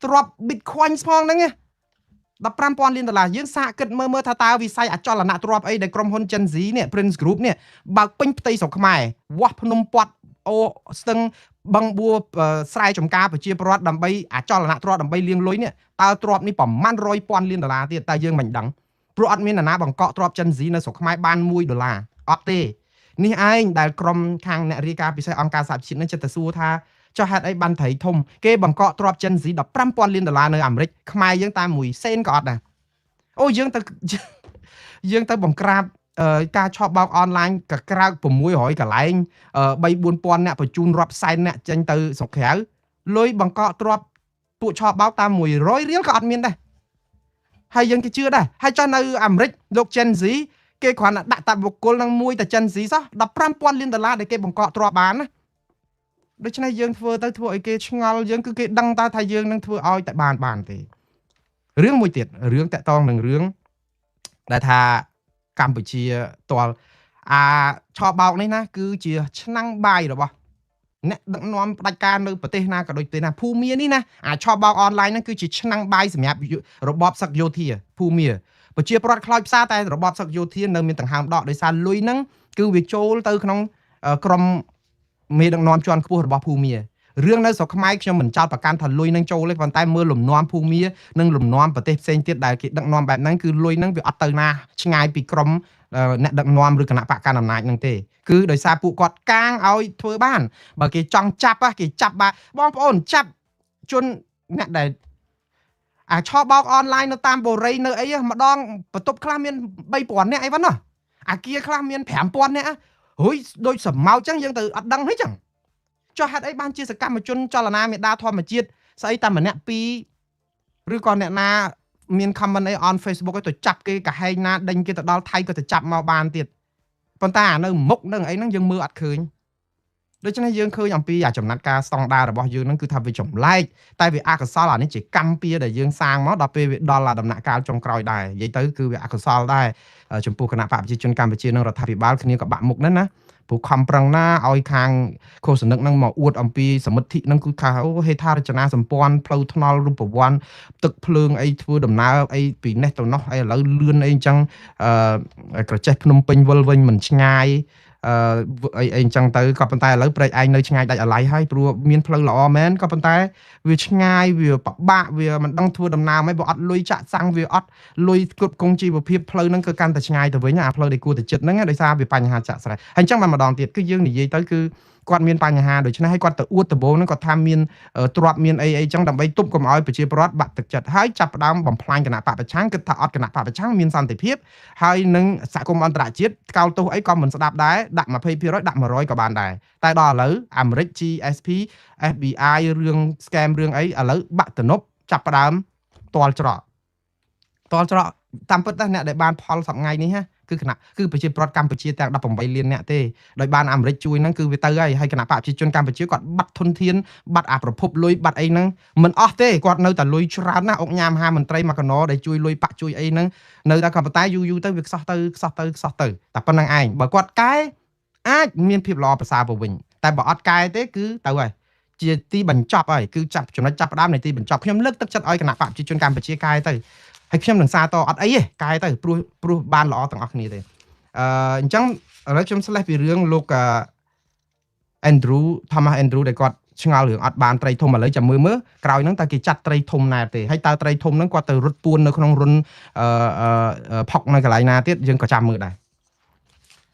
ទ្រព្យ Bitcoin ផងហ្នឹង15,000លានដុល្លារយើងសាកគិតមើលមើលថាតើវិស័យអចលនទ្រព្យអីដែលក្រុមហ៊ុនចិនស៊ីនេះ Prince Group នេះបើកពេញផ្ទៃស្រុកខ្មែរវាស់ភ្នំពាត់អូស្ទឹងបឹងបួស្រែចំការប្រជាពលរដ្ឋដើម្បីអចលនទ្រព្យដើម្បីលាងលុយនេះតើទ្រព្យនេះប្រមាណ100,000លានដុល្លារទៀតតើយើងមិនដឹងព្រោះអត់មាននរណាបង្កកទ្រព្យចិនស៊ីនៅស្រុកខ្មែរបាន1ដុល្លារអត់ទេនេះឯងដែលក្រុមខាងអ្នករាយការណ៍ពិសេសអង្គការសហប្រជាជាតិនឹងចិត្តទៅសួរថាចុះហេតុអីបានត្រីធំគេបង្កកទ្រព្យចិនស៊ី15,000លានដុល្លារនៅអាមេរិកខ្មែរយើងតាមមួយសេនក៏អត់ដែរអូយើងទៅយើងទៅបង្ក្រាបការឆបោកអនឡាញកក្រើក600កន្លែង3 4000អ្នកបញ្ជូនរាប់សែនអ្នកចេញទៅស្រុកក្រៅលុយបង្កកទ្រព្យពួកឆបោកតាម100រៀលក៏អត់មានដែរហើយយើងគេជឿដែរហើយចុះនៅអាមេរិកលោក Gen Z គេគ្រាន់តែដាក់តាបុគ្គលនឹងមួយតែ Gen Z សោះ15,000លានដុល្លារដែលគេបង្កកទ្រព្យបានណាដូច្នេះយើងធ្វើទៅធ្វើឲ្យគេឆ្ងល់យើងគឺគេដឹងតើថាយើងនឹងធ្វើឲ្យតែបានបានទេរឿងមួយទៀតរឿងតាក់តងនឹងរឿងដែលថាកម្ពុជាតលអាឆបោកនេះណាគឺជាឆ្នាំងបាយរបស់អ្នកដឹកនាំផ្ដាច់ការនៅប្រទេសណាក៏ដូចប្រទេសណាភូមានេះណាអាឆបោកអនឡាញហ្នឹងគឺជាឆ្នាំងបាយសម្រាប់របបសឹកយោធាភូមាប្រជាពលរដ្ឋខ្លោចផ្សាតែរបបសឹកយោធានៅមានដង្ហើមដកដោយសារលុយហ្នឹងគឺវាចូលទៅក្នុងក្រុមមេដឹកនាំជាន់ខ្ពស់របស់ភូមារឿងនៅស្រុកខ្មែរខ្ញុំមិនចោទប្រកាន់ថាលុយនឹងចូលទេប៉ុន្តែមើលលំនាំភូមានិងលំនាំប្រទេសផ្សេងទៀតដែលគេដឹកនាំបែបហ្នឹងគឺលុយហ្នឹងវាអត់ទៅណាឆ្ងាយពីក្រុមអ្នកដឹកនាំឬគណៈបកកណ្ដាលអំណាចហ្នឹងទេគឺដោយសារពួកគាត់កាងឲ្យធ្វើបានបើគេចង់ចាប់គេចាប់បានបងប្អូនចាប់ ជនអ្នកដែលអាឆបោកអនឡាញនៅតាមបូរីនៅអីម្ដងបន្ទប់ខ្លះមាន3000នាក់អីវ៉ាណាអាគារខ្លះមាន5000នាក់ហុយដូចសមោចចឹងយើងទៅអត់ដឹងហីចឹងចុះហេតុអីបានជាសកម្មជនចលនាមេដាធម្មជាតិស្អីតែម្នាក់ពីរឬក៏អ្នកណាមាន comment អី on Facebook ឲ្យទៅចាប់គេកាហែងណាដេញគេទៅដល់ថៃក៏ទៅចាប់មកបានទៀតប៉ុន្តែអានៅមុខនឹងអីហ្នឹងយើងមើលអត់ឃើញដូច្នេះយើងឃើញអំពីអាចំណាត់ការស្តង់ដាររបស់យើងហ្នឹងគឺថាវាចម្លែកតែវាអកុសលអានេះជាកម្មពៀដែលយើងសាងមកដល់ពេលវាដល់អាដំណាក់កាលចុងក្រោយដែរនិយាយទៅគឺវាអកុសលដែរចំពោះគណៈបកប្រជាជនកម្ពុជានិងរដ្ឋាភិបាលគ្នាក៏បាក់មុខដែរណាព្រោះខំប្រឹងណាឲ្យខាងឃោសនិកនឹងមកអួតអំពីសមិទ្ធិនឹងគឺថាអូហេដ្ឋារចនាសម្ព័ន្ធផ្លូវថ្នល់រូបវ័ន្តទឹកភ្លើងអីធ្វើដំណើរអីពីនេះទៅនោះអីឥឡូវលឿនអីអញ្ចឹងអឺក្រចេះភ្នំពេញវិលវិញមិនឆ្ងាយអឺអីអីអញ្ចឹងទៅក៏ប៉ុន្តែឥឡូវព្រែកឯងនៅឆ្ងាយដាច់អាឡ័យហើយព្រោះមានផ្លូវល្អមែនក៏ប៉ុន្តែវាឆ្ងាយវាពិបាកវាមិនដឹងធ្វើដំណើរមិនបើអត់លុយចាក់សាំងវាអត់លុយគ្រប់គងជីវភាពផ្លូវហ្នឹងគឺកាន់តែឆ្ងាយទៅវិញអាផ្លូវដែលគួរតែចិត្តហ្នឹងដោយសារវាបញ្ហាចាក់ស្រេះហើយអញ្ចឹងបានម្ដងទៀតគឺយើងនិយាយទៅគឺគាត់មានបញ្ហាដូច្នេះហើយគាត់ទៅអួតដំបូងហ្នឹងគាត់ថាមានទ្របមានអីអីចឹងដើម្បីទប់កុំឲ្យប្រជាពលរដ្ឋបាក់ទឹកចិត្តហើយចាប់ផ្ដើមបំផ្លាញគណៈបកប្រឆាំងគិតថាអត់គណៈបកប្រឆាំងមានសន្តិភាពហើយនឹងសហគមន៍អន្តរជាតិថ្កោលទោសអីក៏មិនស្ដាប់ដែរដាក់20%ដាក់100ក៏បានដែរតែដល់ឥឡូវអាមេរិក GSP FBI រឿង scam រឿងអីឥឡូវបាក់ទំនប់ចាប់ផ្ដើមតល់ច្រកតល់ច្រកតាមពិតដែរអ្នកដែលបានផលសប្ងៃនេះគឺគណៈគឺប្រជាប្រដ្ឋកម្ពុជាទាំង18លានអ្នកទេដោយបានអាមេរិកជួយហ្នឹងគឺវាទៅហើយហើយគណៈបកប្រជាជនកម្ពុជាគាត់បាត់ធនធានបាត់អាប្រភពលុយបាត់អីហ្នឹងមិនអស់ទេគាត់នៅតែលុយច្រើនណាស់អុកញ៉ាមហាមន្ត្រីមកកណោដែលជួយលុយបាក់ជួយអីហ្នឹងនៅតែក៏ប៉ុន្តែយូរយូរទៅវាខ្សោះទៅខ្សោះទៅខ្សោះទៅតែប៉ុណ្្នឹងឯងបើគាត់កែអាចមានភាពល្អប្រសើរទៅវិញតែបើអត់កែទេគឺទៅហើយជាទីបញ្ចប់ហើយគឺចាប់ចំណុចចាប់ផ្ដើមនៃទីបញ្ចប់ខ្ញុំលើកទឹកចិត្តឲ្យគណៈបកប្រជាជនកម្ពុជាកែទៅហើយខ្ញុំនឹងសារតអត់អីទេកែទៅព្រោះព្រោះបានល្អទាំងអស់គ្នាទេអឺអញ្ចឹងឥឡូវខ្ញុំស្លេះពីរឿងលោក Andrew Thomas Andrew ដែលគាត់ឆ្ងល់រឿងអត់បានត្រីធំឥឡូវចាំមើលមើលក្រោយហ្នឹងតើគេចាត់ត្រីធំណាទេហើយតើត្រីធំហ្នឹងគាត់ទៅរត់ពួននៅក្នុងរុនអឺផុកនៅកន្លែងណាទៀតយើងក៏ចាំមើលដែរ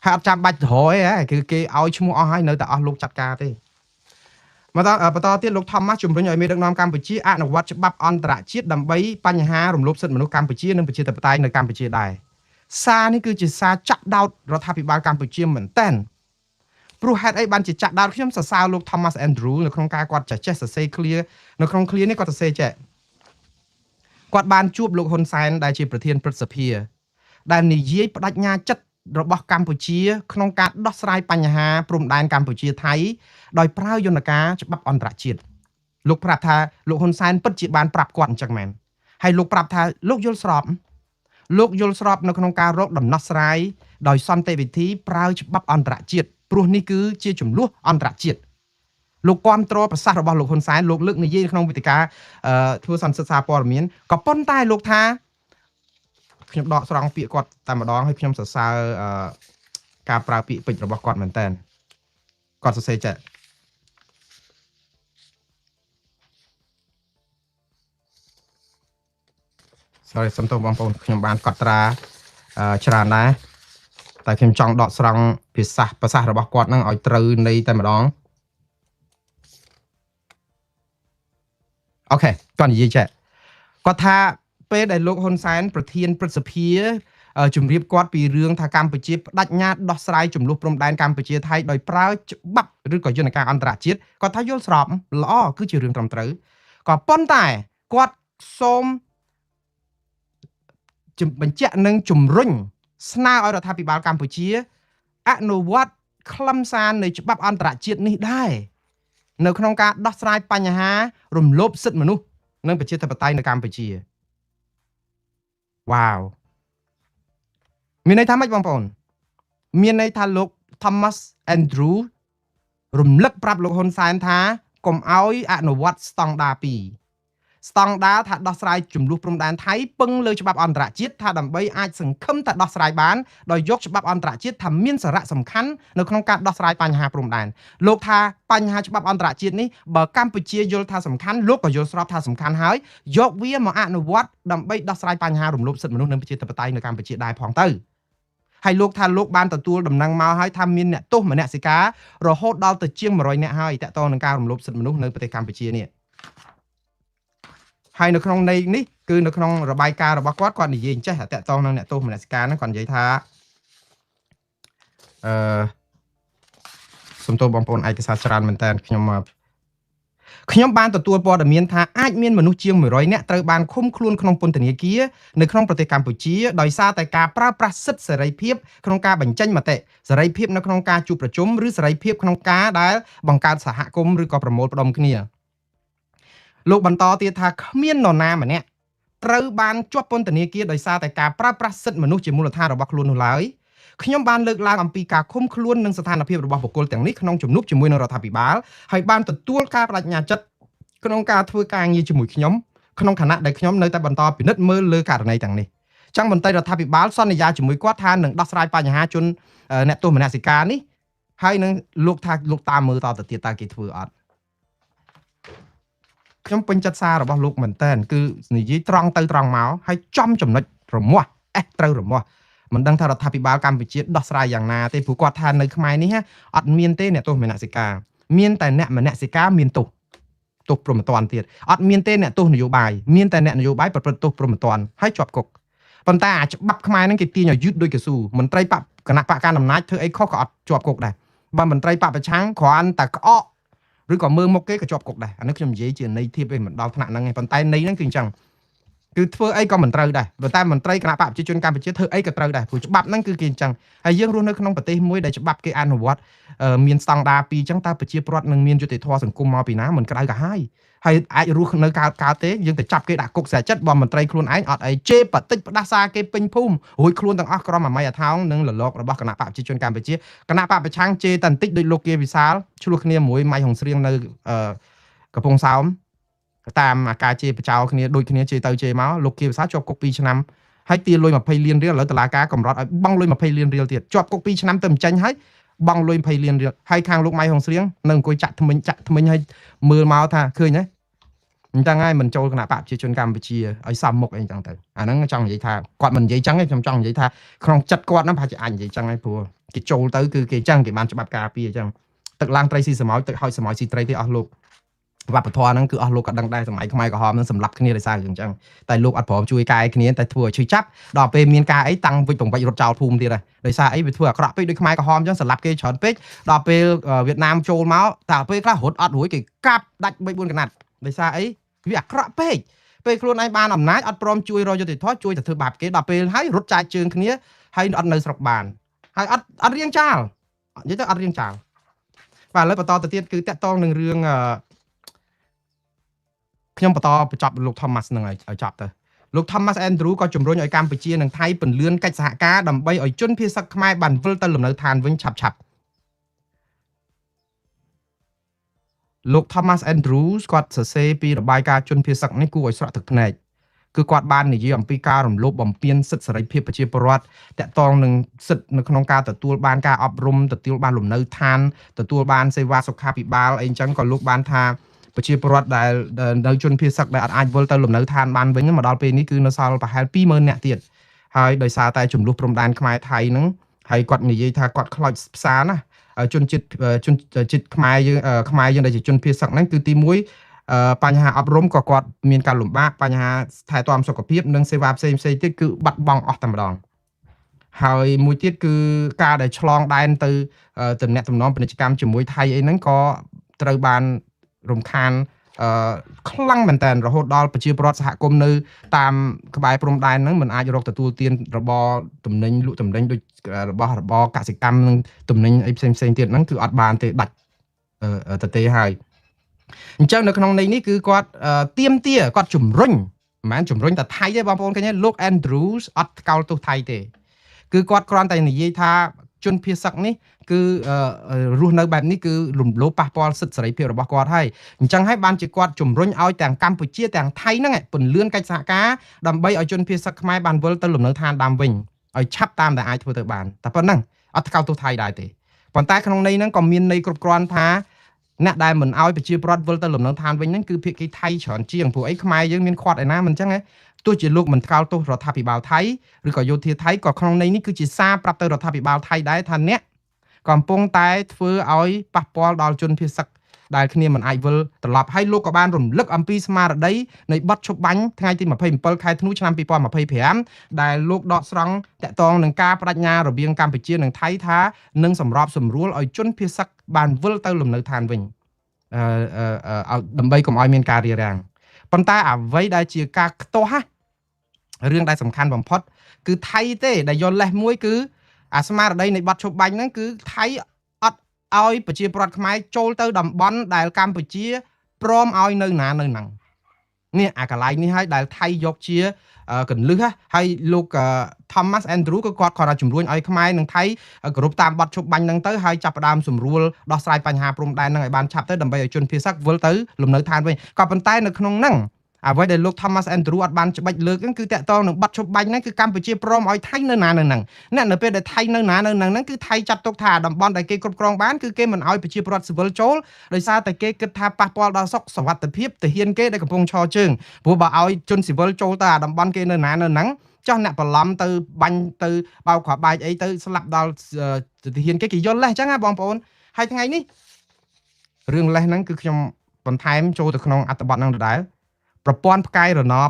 ហើយអត់ចាំបាច់រយហ៎គឺគេឲ្យឈ្មោះអស់ហើយនៅតែអស់លោកចាត់ការទេមកដល់បន្តទៀតលោកថមម៉ាស់ជំរុញឲ្យមេដឹកនាំកម្ពុជាអនុវត្តច្បាប់អន្តរជាតិដើម្បីបញ្ហារំលោភសិទ្ធិមនុស្សកម្ពុជានិងប្រជាធិបតេយ្យនៅកម្ពុជាដែរសារនេះគឺជាសារចាក់ដោតរដ្ឋាភិបាលកម្ពុជាមែនតើព្រោះហេតុអីបានជាចាក់ដោតខ្ញុំសរសើរលោក Thomas Andrew នៅក្នុងការគាត់ចេះចេះសរសេរ clear នៅក្នុង clear នេះគាត់សរសេរចេះគាត់បានជួបលោកហ៊ុនសែនដែលជាប្រធានព្រឹទ្ធសភាដែលនិយាយបដិញ្ញាចិត្តរបស់កម្ពុជាក្នុងការដោះស្រាយបញ្ហាព្រំដែនកម្ពុជាថៃដោយប្រើយន្តការច្បាប់អន្តរជាតិលោកប្រាប់ថាលោកហ៊ុនសែនពិតជាបានប្រាប់គាត់អញ្ចឹងមែនហើយលោកប្រាប់ថាលោកយល់ស្របលោកយល់ស្របនៅក្នុងការរកដំណោះស្រាយដោយសន្តិវិធីប្រើច្បាប់អន្តរជាតិព្រោះនេះគឺជាចំនួនអន្តរជាតិលោកគាំទ្រប្រសាសន៍របស់លោកហ៊ុនសែនលោកលើកនិយាយក្នុងវេទិកាធ្វើសន្និសីទសារព័ត៌មានក៏ប៉ុន្តែលោកថាខ្ញុំដកស្រង់ពាក្យគាត់តែម្ដងហើយខ្ញុំសរសើរការប្រើពាក្យពេចន៍របស់គាត់មែនតើគាត់សរសេរចេះ Sorry សំទោសបងប្អូនខ្ញុំបានកត់ត្រាច្រើនដែរតែខ្ញុំចង់ដកស្រង់ភាសាប្រសាសន៍របស់គាត់នឹងឲ្យត្រូវន័យតែម្ដង OK គាត់និយាយចេះគាត់ថាពេលដែលលោកហ៊ុនសែនប្រធានព្រឹទ្ធសភាជំរាបគាត់ពីរឿងថាកម្ពុជាបដិញ្ញាដោះស្រាយចំនួនព្រំដែនកម្ពុជាថៃដោយប្រើច្បាប់ឬក៏យន្តការអន្តរជាតិគាត់ថាយល់ស្របល្អគឺជារឿងត្រឹមត្រូវក៏ប៉ុន្តែគាត់សូមបញ្ជាក់និងជំរុញស្នើឲ្យរដ្ឋាភិបាលកម្ពុជាអនុវត្តខ្លឹមសារនៃច្បាប់អន្តរជាតិនេះដែរនៅក្នុងការដោះស្រាយបញ្ហារំលោភសិទ្ធិមនុស្សនិងប្រជាធិបតេយ្យនៅកម្ពុជាវ៉ាវមានន័យថាម៉េចបងប្អូនមានន័យថាលោក Thomas Andrew រំលឹកប្រាប់លោកហ៊ុនសែនថាកុំឲ្យអនុវត្តស្តង់ដារ2ស្តង់ដារថាដោះស្រាយចំនួនព្រំដែនថៃពឹងលើច្បាប់អន្តរជាតិថាដើម្បីអាចសង្ឃឹមថាដោះស្រាយបានដោយយកច្បាប់អន្តរជាតិថាមានសារៈសំខាន់នៅក្នុងការដោះស្រាយបញ្ហាព្រំដែនលោកថាបញ្ហាច្បាប់អន្តរជាតិនេះបើកម្ពុជាយល់ថាសំខាន់លោកក៏យល់ស្របថាសំខាន់ហើយយកវាមកអនុវត្តដើម្បីដោះស្រាយបញ្ហារំលោភសិទ្ធិមនុស្សនិងប្រជាធិបតេយ្យនៅកម្ពុជាដែរផងទៅហើយលោកថាលោកបានទទួលដំណឹងមកហើយថាមានអ្នកទោសមនសិការរហូតដល់ទៅជាង100នាក់ហើយតាក់ទងនឹងការរំលោភសិទ្ធិមនុស្សនៅប្រទេសកម្ពុជានេះ ហើយនៅក្នុងន័យនេះគឺនៅក្នុងរបាយការណ៍របស់គាត់គាត់និយាយចេះតាក់ទងនឹងអ្នកទោសមនសិការហ្នឹងគាត់និយាយថាអឺសំទោសបងប្អូនឯកសារច្រើនមែនតើខ្ញុំបានទទួលព័ត៌មានថាអាចមានមនុស្សជាង100នាក់ត្រូវបានឃុំខ្លួនក្នុងពន្ធនាគារនៅក្នុងប្រទេសកម្ពុជាដោយសារតែការប្រើប្រាស់សិទ្ធិសេរីភាពក្នុងការបញ្ចេញមតិសេរីភាពនៅក្នុងការជួបប្រជុំឬសេរីភាពក្នុងការដែលបង្កើតសហគមន៍ឬក៏ប្រមូលផ្ដុំគ្នាលោកបន្តទៀតថាគ្មាននរណាម្នាក់ត្រូវបានជាប់ពន្ធនាគារដោយសារតែការប្រើប្រាស់សិទ្ធិមនុស្សជាមូលដ្ឋានរបស់ខ្លួននោះឡើយខ្ញុំបានលើកឡើងអំពីការឃុំខ្លួននិងស្ថានភាពរបស់បុគ្គលទាំងនេះក្នុងជំនួបជាមួយនឹងរដ្ឋាភិបាលហើយបានទទួលការបដិញ្ញាចិត្តក្នុងការធ្វើការងារជាមួយខ្ញុំក្នុងខណៈដែលខ្ញុំនៅតែបន្តពិនិត្យមើលលើករណីទាំងនេះចឹងមន្ត្រីរដ្ឋាភិបាលសន្យាជាមួយគាត់ថានឹងដោះស្រាយបញ្ហាជនអ្នកទោសមនសិការនេះហើយនឹងលោកថាលោកតាមមើលតទៅទៀតតើគេធ្វើអត់ខ្ញុំពេញចិត្តសាររបស់លោកមែនតើគឺនិយាយត្រង់ទៅត្រង់មកហើយចំចំណុចរមាស់អេះត្រូវរមាស់មិនដឹងថារដ្ឋាភិបាលកម្ពុជាដោះស្រាយយ៉ាងណាទេព្រោះគាត់ថានៅខ្មែរនេះអត់មានទេអ្នកទោសមនសិការមានតែអ្នកមនសិការមានទោសទោសព្រហ្មទណ្ឌទៀតអត់មានទេអ្នកទោសនយោបាយមានតែអ្នកនយោបាយប្រព្រឹត្តទោសព្រហ្មទណ្ឌហើយជាប់គុកប៉ុន្តែអាច្បាប់ខ្មែរហ្នឹងគេទាញឲ្យយឺតដូចកស៊ូមន្ត្រីបកគណៈបកកណ្ដាលអំណាចធ្វើអីខុសក៏អត់ជាប់គុកដែរបើមន្ត្រីបកប្រឆាំងគ្រាន់តែក្អកឬក៏មើលមុខគេក៏ជាប់គុកដែរអានេះខ្ញុំនិយាយជាន័យធៀបឯងមិនដល់ថ្នាក់ហ្នឹងឯងប៉ុន្តែន័យហ្នឹងគឺអញ្ចឹងគឺធ្វើអីក៏មិនត្រូវដែរប៉ុន្តែមន្ត្រីគណៈបកប្រជាជនកម្ពុជាធ្វើអីក៏ត្រូវដែរព្រោះច្បាប់ហ្នឹងគឺគេអញ្ចឹងហើយយើងរស់នៅក្នុងប្រទេសមួយដែលច្បាប់គេអនុវត្តមានស្តង់ដារពីរអញ្ចឹងតើប្រជាពលរដ្ឋនឹងមានយុត្តិធម៌សង្គមមកពីណាមិនក្តៅក្រហាយហើយអាចរស់នៅកើតកើតទេយើងទៅចាប់គេដាក់គុកស្រែចិត្តបើមន្ត្រីខ្លួនឯងអត់អីជេរបតិចផ្ដាសាគេពេញភូមិរួចខ្លួនទាំងអស់ក្រុមអាម៉ៃអាថោងនិងលលករបស់គណៈបកប្រជាជនកម្ពុជាគណៈបកប្រឆាំងជេរតែបន្តិចដូចលោកគាវិសាលឆ្លោះគ្នាមួយម៉ៃហុងស្រៀងនៅកំពង់សោមតាមអាការជេរបចោគ្នាដូចគ្នាជេរទៅជេរមកលោកគាវិសាលជាប់គុក2ឆ្នាំហើយទាលុយ20លានរៀលឥឡូវតុលាការកំណត់ឲ្យបង់លុយ20លានរៀលទៀតជាប់គុក2ឆ្នាំទៅមិនចេញហើយបង់លុយ20លានរៀលហើយខាងលោកម៉ៃហុងស្រៀងនៅអង្គុយចាក់ថ្មិញចាក់ថ្មិញហើយមើលមកថាឃើញទេអញ្ចឹងហើយមិនចូលគណៈបកប្រជាជនកម្ពុជាឲ្យសមមុខអីអញ្ចឹងទៅអាហ្នឹងចង់និយាយថាគាត់មិននិយាយចឹងទេខ្ញុំចង់និយាយថាក្នុងចិត្តគាត់ហ្នឹងប្រហែលជាអាចនិយាយចឹងហើយព្រោះគេចូលទៅគឺគេចឹងគេបានច្បាប់ការពារអញ្ចឹងទឹកឡើងត្រីស៊ីសមោចទឹកហោចសមោចស៊ីត្រីទេអស់លោកវប្បធម៌ហ្នឹងគឺអស់លោកក៏ដឹងដែរសម័យខ្មែរក្រហមហ្នឹងសម្លាប់គ្នាដោយសាររឿងអញ្ចឹងតែលោកអត់ព្រមជួយកែគ្នាតែធ្វើឲ្យឈឺចាប់ដល់ពេលមានការអីតាំងវិចបង្វិចរត់ចោលភូមិទៀតហើយដោយសារអីវាធ្វើអាក្រក់ពេកដូចខ្មែរក្រហមអញ្ចឹងសម្លាប់គេច្រើនពេកដល់ពេលវៀតណាមចូលមកតែពេលខ្លះរត់អត់រួចគេកាប់ដាច់3 4កណាត់ដោយសារអីវាអាក្រក់ពេកពេលខ្លួនឯងបានអំណាចអត់ព្រមជួយរកយុត្តិធម៌ជួយតែធ្វើបាបគេដល់ពេលហើយរត់ចែកជើងគ្នាហើយអត់នៅស្រុកបានហើយអត់រៀងចាលនិយាយទៅអត់រៀងចាលបាទឥឡូវបន្តទៅទៀតគឺតាក់ទងនឹងរឿងខ្ញុំបន្តបញ្ចប់លោក Thomas នឹងឲ្យចប់ទៅលោក Thomas Andrew ក៏ជំរុញឲ្យកម្ពុជានិងថៃពន្លឿនកិច្ចសហការដើម្បីឲ្យជនភៀសសឹកខ្មែរបានវិលទៅលំនៅឋានវិញឆាប់ឆាប់លោក Thomas Andrews គាត់សរសេរពីរបាយការណ៍ជនភៀសសឹកនេះគួរឲ្យស្រក់ទឹកភ្នែកគឺគាត់បាននិយាយអំពីការរំលោភបំពានសិទ្ធិសេរីភាពប្រជាពលរដ្ឋតាក់ទងនឹងសិទ្ធិនៅក្នុងការទទួលបានការអប់រំទទួលបានលំនៅឋានទទួលបានសេវាសុខាភិបាលអីចឹងក៏លោកបានថាប្រជាពលរដ្ឋដែលនៅជនភៀសសឹកដែលអត់អាចវិលទៅលំនៅឋានបានវិញមកដល់ពេលនេះគឺនៅសល់ប្រហែល20000នាក់ទៀតហើយដោយសារតែចំនួនព្រំដែនខ្មែរថៃហ្នឹងហើយគាត់និយាយថាគាត់ខ្លោចផ្សារណាជនជាតិខ្មែរយើងខ្មែរយើងដែលជាជនភៀសសឹកហ្នឹងគឺទី1បញ្ហាអប់រំក៏គាត់មានការលំបាកបញ្ហាថែទាំសុខភាពនិងសេវាផ្សេងផ្សេងទៀតគឺបាត់បង់អស់តែម្ដងហើយមួយទៀតគឺការដែលឆ្លងដែនទៅទំនាក់ទំនងពាណិជ្ជកម្មជាមួយថៃអីហ្នឹងក៏ត្រូវបានរំខានខ្លាំងមែនតើរហូតដល់ប្រជាពលរដ្ឋសហគមន៍នៅតាមក្បែរព្រំដែនហ្នឹងមិនអាចរកទទួលទានរបរទំនិញលក់ទំនិញដូចរបស់របរកសិកម្មនិងទំនិញអីផ្សេងផ្សេងទៀតហ្នឹងគឺអត់បានទេដាច់ទៅទេហើយអញ្ចឹងនៅក្នុងន័យនេះគឺគាត់ទៀមទាគាត់ជំរុញមិនមែនជំរុញតែថៃទេបងប្អូនឃើញទេលោក Andrews អត់ថ្កោលទោសថៃទេគឺគាត់គ្រាន់តែនិយាយថាជនភៀសសឹកនេះគឺរស់នៅបែបនេះគឺរំលោភប៉ះពាល់សិទ្ធិសេរីភាពរបស់គាត់ហើយអញ្ចឹងហើយបានជាគាត់ជំរុញឲ្យទាំងកម្ពុជាទាំងថៃហ្នឹងពន្លឿនកិច្ចសហការដើម្បីឲ្យជនភៀសសឹកខ្មែរបានវិលទៅលំនៅឋានដើមវិញឲ្យឆាប់តាមដែលអាចធ្វើទៅបានតែប៉ុណ្្នឹងអត់ថ្កោលទោសថៃដែរទេប៉ុន្តែក្នុងន័យហ្នឹងក៏មានន័យគ្រប់គ្រាន់ថាអ្នកដែលមិនឲ្យប្រជាពលរដ្ឋវិលទៅលំនៅឋានវិញហ្នឹងគឺភាគីថៃច្រើនជាងព្រោះអីខ្មែរយើងមានខាត់ឯណាមិនអញ្ចឹងហ៎ទោះជាលោកមិនថ្កោលទោសរដ្ឋាភិបាលថៃឬក៏យោធាថៃក៏ក្នុងន័យនេះគឺជាសារប្រាប់ទៅរដ្ឋាភិបាលថៃដែរថាអ្នកកំពុងតែធ្វើឲ្យប៉ះពាល់ដល់ជនភៀសសឹក ដែលគ្នាមិនអាចវិលត្រឡប់ហើយលោកក៏បានរំលឹកអំពីស្មារតីនៃបទឈប់បាញ់ថ្ងៃទី27ខែធ្នូឆ្នាំ2025ដែលលោកដកស្រង់តាក់ទងនឹងការបដិញ្ញារវាងកម្ពុជានិងថៃថានឹងសម្របសម្រួលឲ្យជនភៀសសឹកបានវិលទៅលំនៅឋានវិញអឺដើម្បីកុំឲ្យមានការរារាំងប៉ុន្តែអ្វីដែលជាការខ្ទាស់រឿងដែលសំខាន់បំផុតគឺថៃទេដែលយកលេសមួយគឺអាស្មារតីនៃបទឈប់បាញ់ហ្នឹងគឺថៃអត់ឲ្យប្រជាពលរដ្ឋខ្មែរចូលទៅតំបន់ដែលកម្ពុជាព្រមឲ្យនៅណានៅហ្នឹងនេះអាកន្លែងនេះហើយដែលថៃយកជាកន្លឹះហើយលោក Thomas Andrew ក៏គាត់គាត់ជំរុញឲ្យខ្មែរនិងថៃគោរពតាមបទឈប់បាញ់ហ្នឹងទៅហើយចាប់ផ្ដើមសម្រួលដោះស្រាយបញ្ហាព្រំដែនហ្នឹងឲ្យបានឆាប់ទៅដើម្បីឲ្យជនភៀសសឹកវិលទៅលំនៅឋានវិញក៏ប៉ុន្តែនៅក្នុងហ្នឹងអ្វីដែលលោក Thomas Andrew អត់បានច្បាច់លើកហ្នឹងគឺតាក់ទងនឹងបទឈប់បាញ់ហ្នឹងគឺកម្ពុជាព្រមឲ្យថៃនៅណានៅហ្នឹងអ្នកនៅពេលដែលថៃនៅណានៅហ្នឹងហ្នឹងគឺថៃចាត់ទុកថាតំបន់ដែលគេគ្រប់គ្រងបានគឺគេមិនឲ្យប្រជាពលរដ្ឋស៊ីវិលចូលដោយសារតែគេគិតថាប៉ះពាល់ដល់សុខសុវត្ថិភាពទាហានគេដែលកំពុងឈរជើងព្រោះបើឲ្យជនស៊ីវិលចូលទៅអាតំបន់គេនៅណានៅហ្នឹងចោះអ្នកបន្លំទៅបាញ់ទៅបោកគ្រាប់បែកអីទៅស្លាប់ដល់ទាហានគេគេយល់លេសអញ្ចឹងណាបងប្អូនហើយថ្ងៃនេះរឿងលេសហ្នឹងគឺខ្ញុំបន្ថែមចូលទៅក្នុងអត្ថបទហ្នឹងដដែលប្រព័ន្ធផ្កាយរណប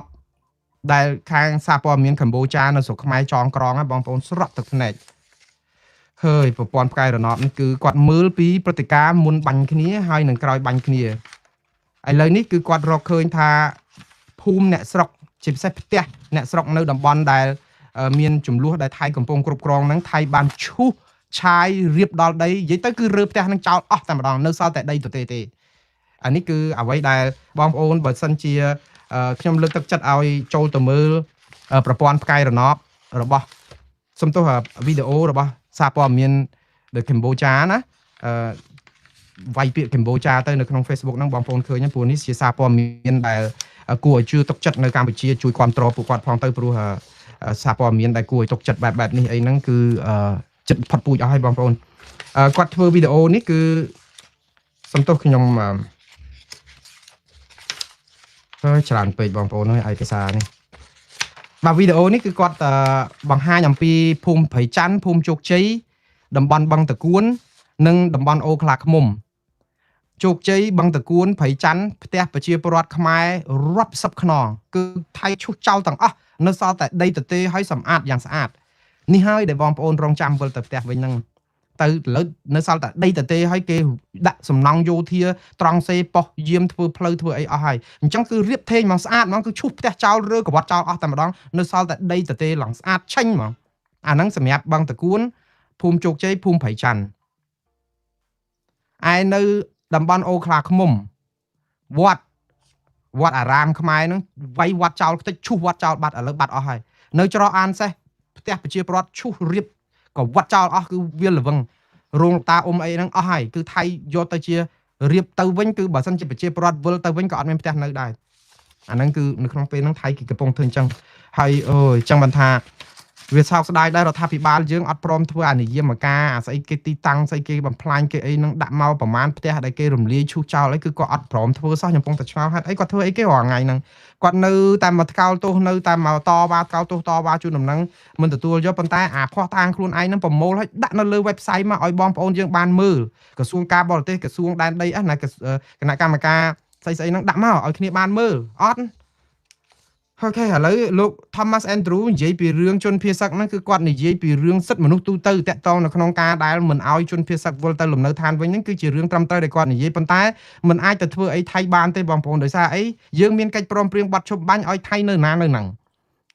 ដែលខាងសារព័ត៌មានកម្ពុជានៅស្រុកខ្មែរចងក្រងបងប្អូនស្រក់ទឹកភ្នែកហើយប្រព័ន្ធផ្កាយរណបនេះគឺគាត់មើលពីព្រឹត្តិការណ៍មុនបាញ់គ្នាហើយនឹងក្រោយបាញ់គ្នាឥឡូវនេះគឺគាត់រកឃើញថាភូមិអ្នកស្រុកជាពិសេសផ្ទះអ្នកស្រុកនៅតំបន់ដែលមានចំនួនដែលថៃកំពុងគ្រប់គ្រងហ្នឹងថៃបានឈូសឆាយរៀបដល់ដីនិយាយទៅគឺរើផ្ទះហ្នឹងចោលអស់តែម្ដងនៅសល់តែដីទទេទេអានេះគឺអ្វីដែលបងប្អូនបើសិនជាខ្ញុំលើកទឹកចិត្តឲ្យចូលទៅមើលប្រព័ន្ធផ្កាយរណបរបស់សំទោសវីដេអូរបស់សារព័ត៌មាន The Cambodia ណាអឺវាយពាក្យ Cambodia ទៅនៅក្នុង Facebook ហ្នឹងបងប្អូនឃើញព្រោះនេះជាសារព័ត៌មានដែលគួរឲ្យជឿទុកចិត្តនៅកម្ពុជាជួយគ្រប់គ្រងពួកគាត់ផងទៅព្រោះសារព័ត៌មានដែលគួរឲ្យទុកចិត្តបែបបែបនេះអីហ្នឹងគឺចិត្តផុតពូជអស់ហើយបងប្អូនគាត់ធ្វើវីដេអូនេះគឺសំទោសខ្ញុំហើយច្រើនពេកបងប្អូនអើយឯកសារនេះបាទវីដេអូនេះគឺគាត់បង្ហាញអំពីភូមិព្រៃច័ន្ទភូមិជោគជ័យតំបន់បឹងតកួននិងតំបន់អូខ្លាឃ្មុំជោគជ័យបឹងតកួនព្រៃច័ន្ទផ្ទះប្រជាពលរដ្ឋខ្មែររាប់សិបខ្នងគឺថៃឈូសចោលទាំងអស់នៅសល់តែដីទទេហើយសម្អាតយ៉ាងស្អាតនេះហើយដែលបងប្អូនរងចាំវិលទៅផ្ទះវិញហ្នឹងទៅលើនៅសល់តែដីទទេហើយគេដាក់សំណង់យោធាត្រង់សេប៉ុស្តិ៍យាមធ្វើផ្លូវធ្វើអីអស់ហើយអញ្ចឹងគឺរៀបថេងហ្មងស្អាតហ្មងគឺឈូសផ្ទះចោលរើកវត្តចោលអស់តែម្ដងនៅសល់តែដីទទេឡើងស្អាតឆេញហ្មងអាហ្នឹងសម្រាប់បឹងតកួនភូមិជោគជ័យភូមិព្រៃច័ន្ទឯនៅតំបន់អូខ្លាឃ្មុំវត្តវត្តអារាមខ្មែរហ្នឹងវាយវត្តចោលខ្ទេចឈូសវត្តចោលបាត់ឥឡូវបាត់អស់ហើយនៅច្រកអានសេះផ្ទះប្រជាពលរដ្ឋឈូសរៀបក៏វត្តចោលអស់គឺវាល្វឹងរោងតាអ៊ុំអីហ្នឹងអស់ហើយគឺថៃយកទៅជារៀបទៅវិញគឺបើសិនជាប្រជាពលរដ្ឋវិលទៅវិញក៏អត់មានផ្ទះនៅដែរអាហ្នឹងគឺនៅក្នុងពេលហ្នឹងថៃគេកំពុងធ្វើអញ្ចឹងហើយអូយចឹងបានថាវាសោកស្ដាយដែររដ្ឋាភិបាលយើងអត់ព្រមធ្វើអានិយមការអាស្អីគេទីតាំងស្អីគេបំផ្លាញគេអីហ្នឹងដាក់មកប្រមាណផ្ទះដែលគេរំលាយឈូសចោលអីគឺគាត់អត់ព្រមធ្វើសោះខ្ញុំកំពុងតែឆ្ងល់ហេតុអីគាត់ធ្វើអីគេរាល់ថ្ងៃហ្នឹងគាត់នៅតែមកថ្កោលទោសនៅតែមកតវ៉ាថ្កោលទោសតវ៉ាជូនដំណឹងមិនទទួលយកប៉ុន្តែអាភ័ស្តុតាងខ្លួនឯងហ្នឹងប្រមូលឲ្យដាក់នៅលើ website មកឲ្យបងប្អូនយើងបានមើលក្រសួងការបរទេសក្រសួងដែនដីអះណាគណៈកម្មការស្អីស្អីហ្នឹងដាក់មកឲ្យគ្នាបានមើលអត់ OK ឥឡូវលោក Thomas Andrew និយាយពីរឿងជនភៀសសឹកហ្នឹងគឺគាត់និយាយពីរឿងសិទ្ធិមនុស្សទូទៅតាក់ទងនៅក្នុងការដែលមិនឲ្យជនភៀសសឹកវិលទៅលំនៅឋានវិញហ្នឹងគឺជារឿងត្រឹមត្រូវដែលគាត់និយាយប៉ុន្តែមិនអាចទៅធ្វើអីថៃបានទេបងប្អូនដោយសារអីយើងមានកិច្ចព្រមព្រៀងបទឈប់បាញ់ឲ្យថៃនៅណានៅហ្នឹង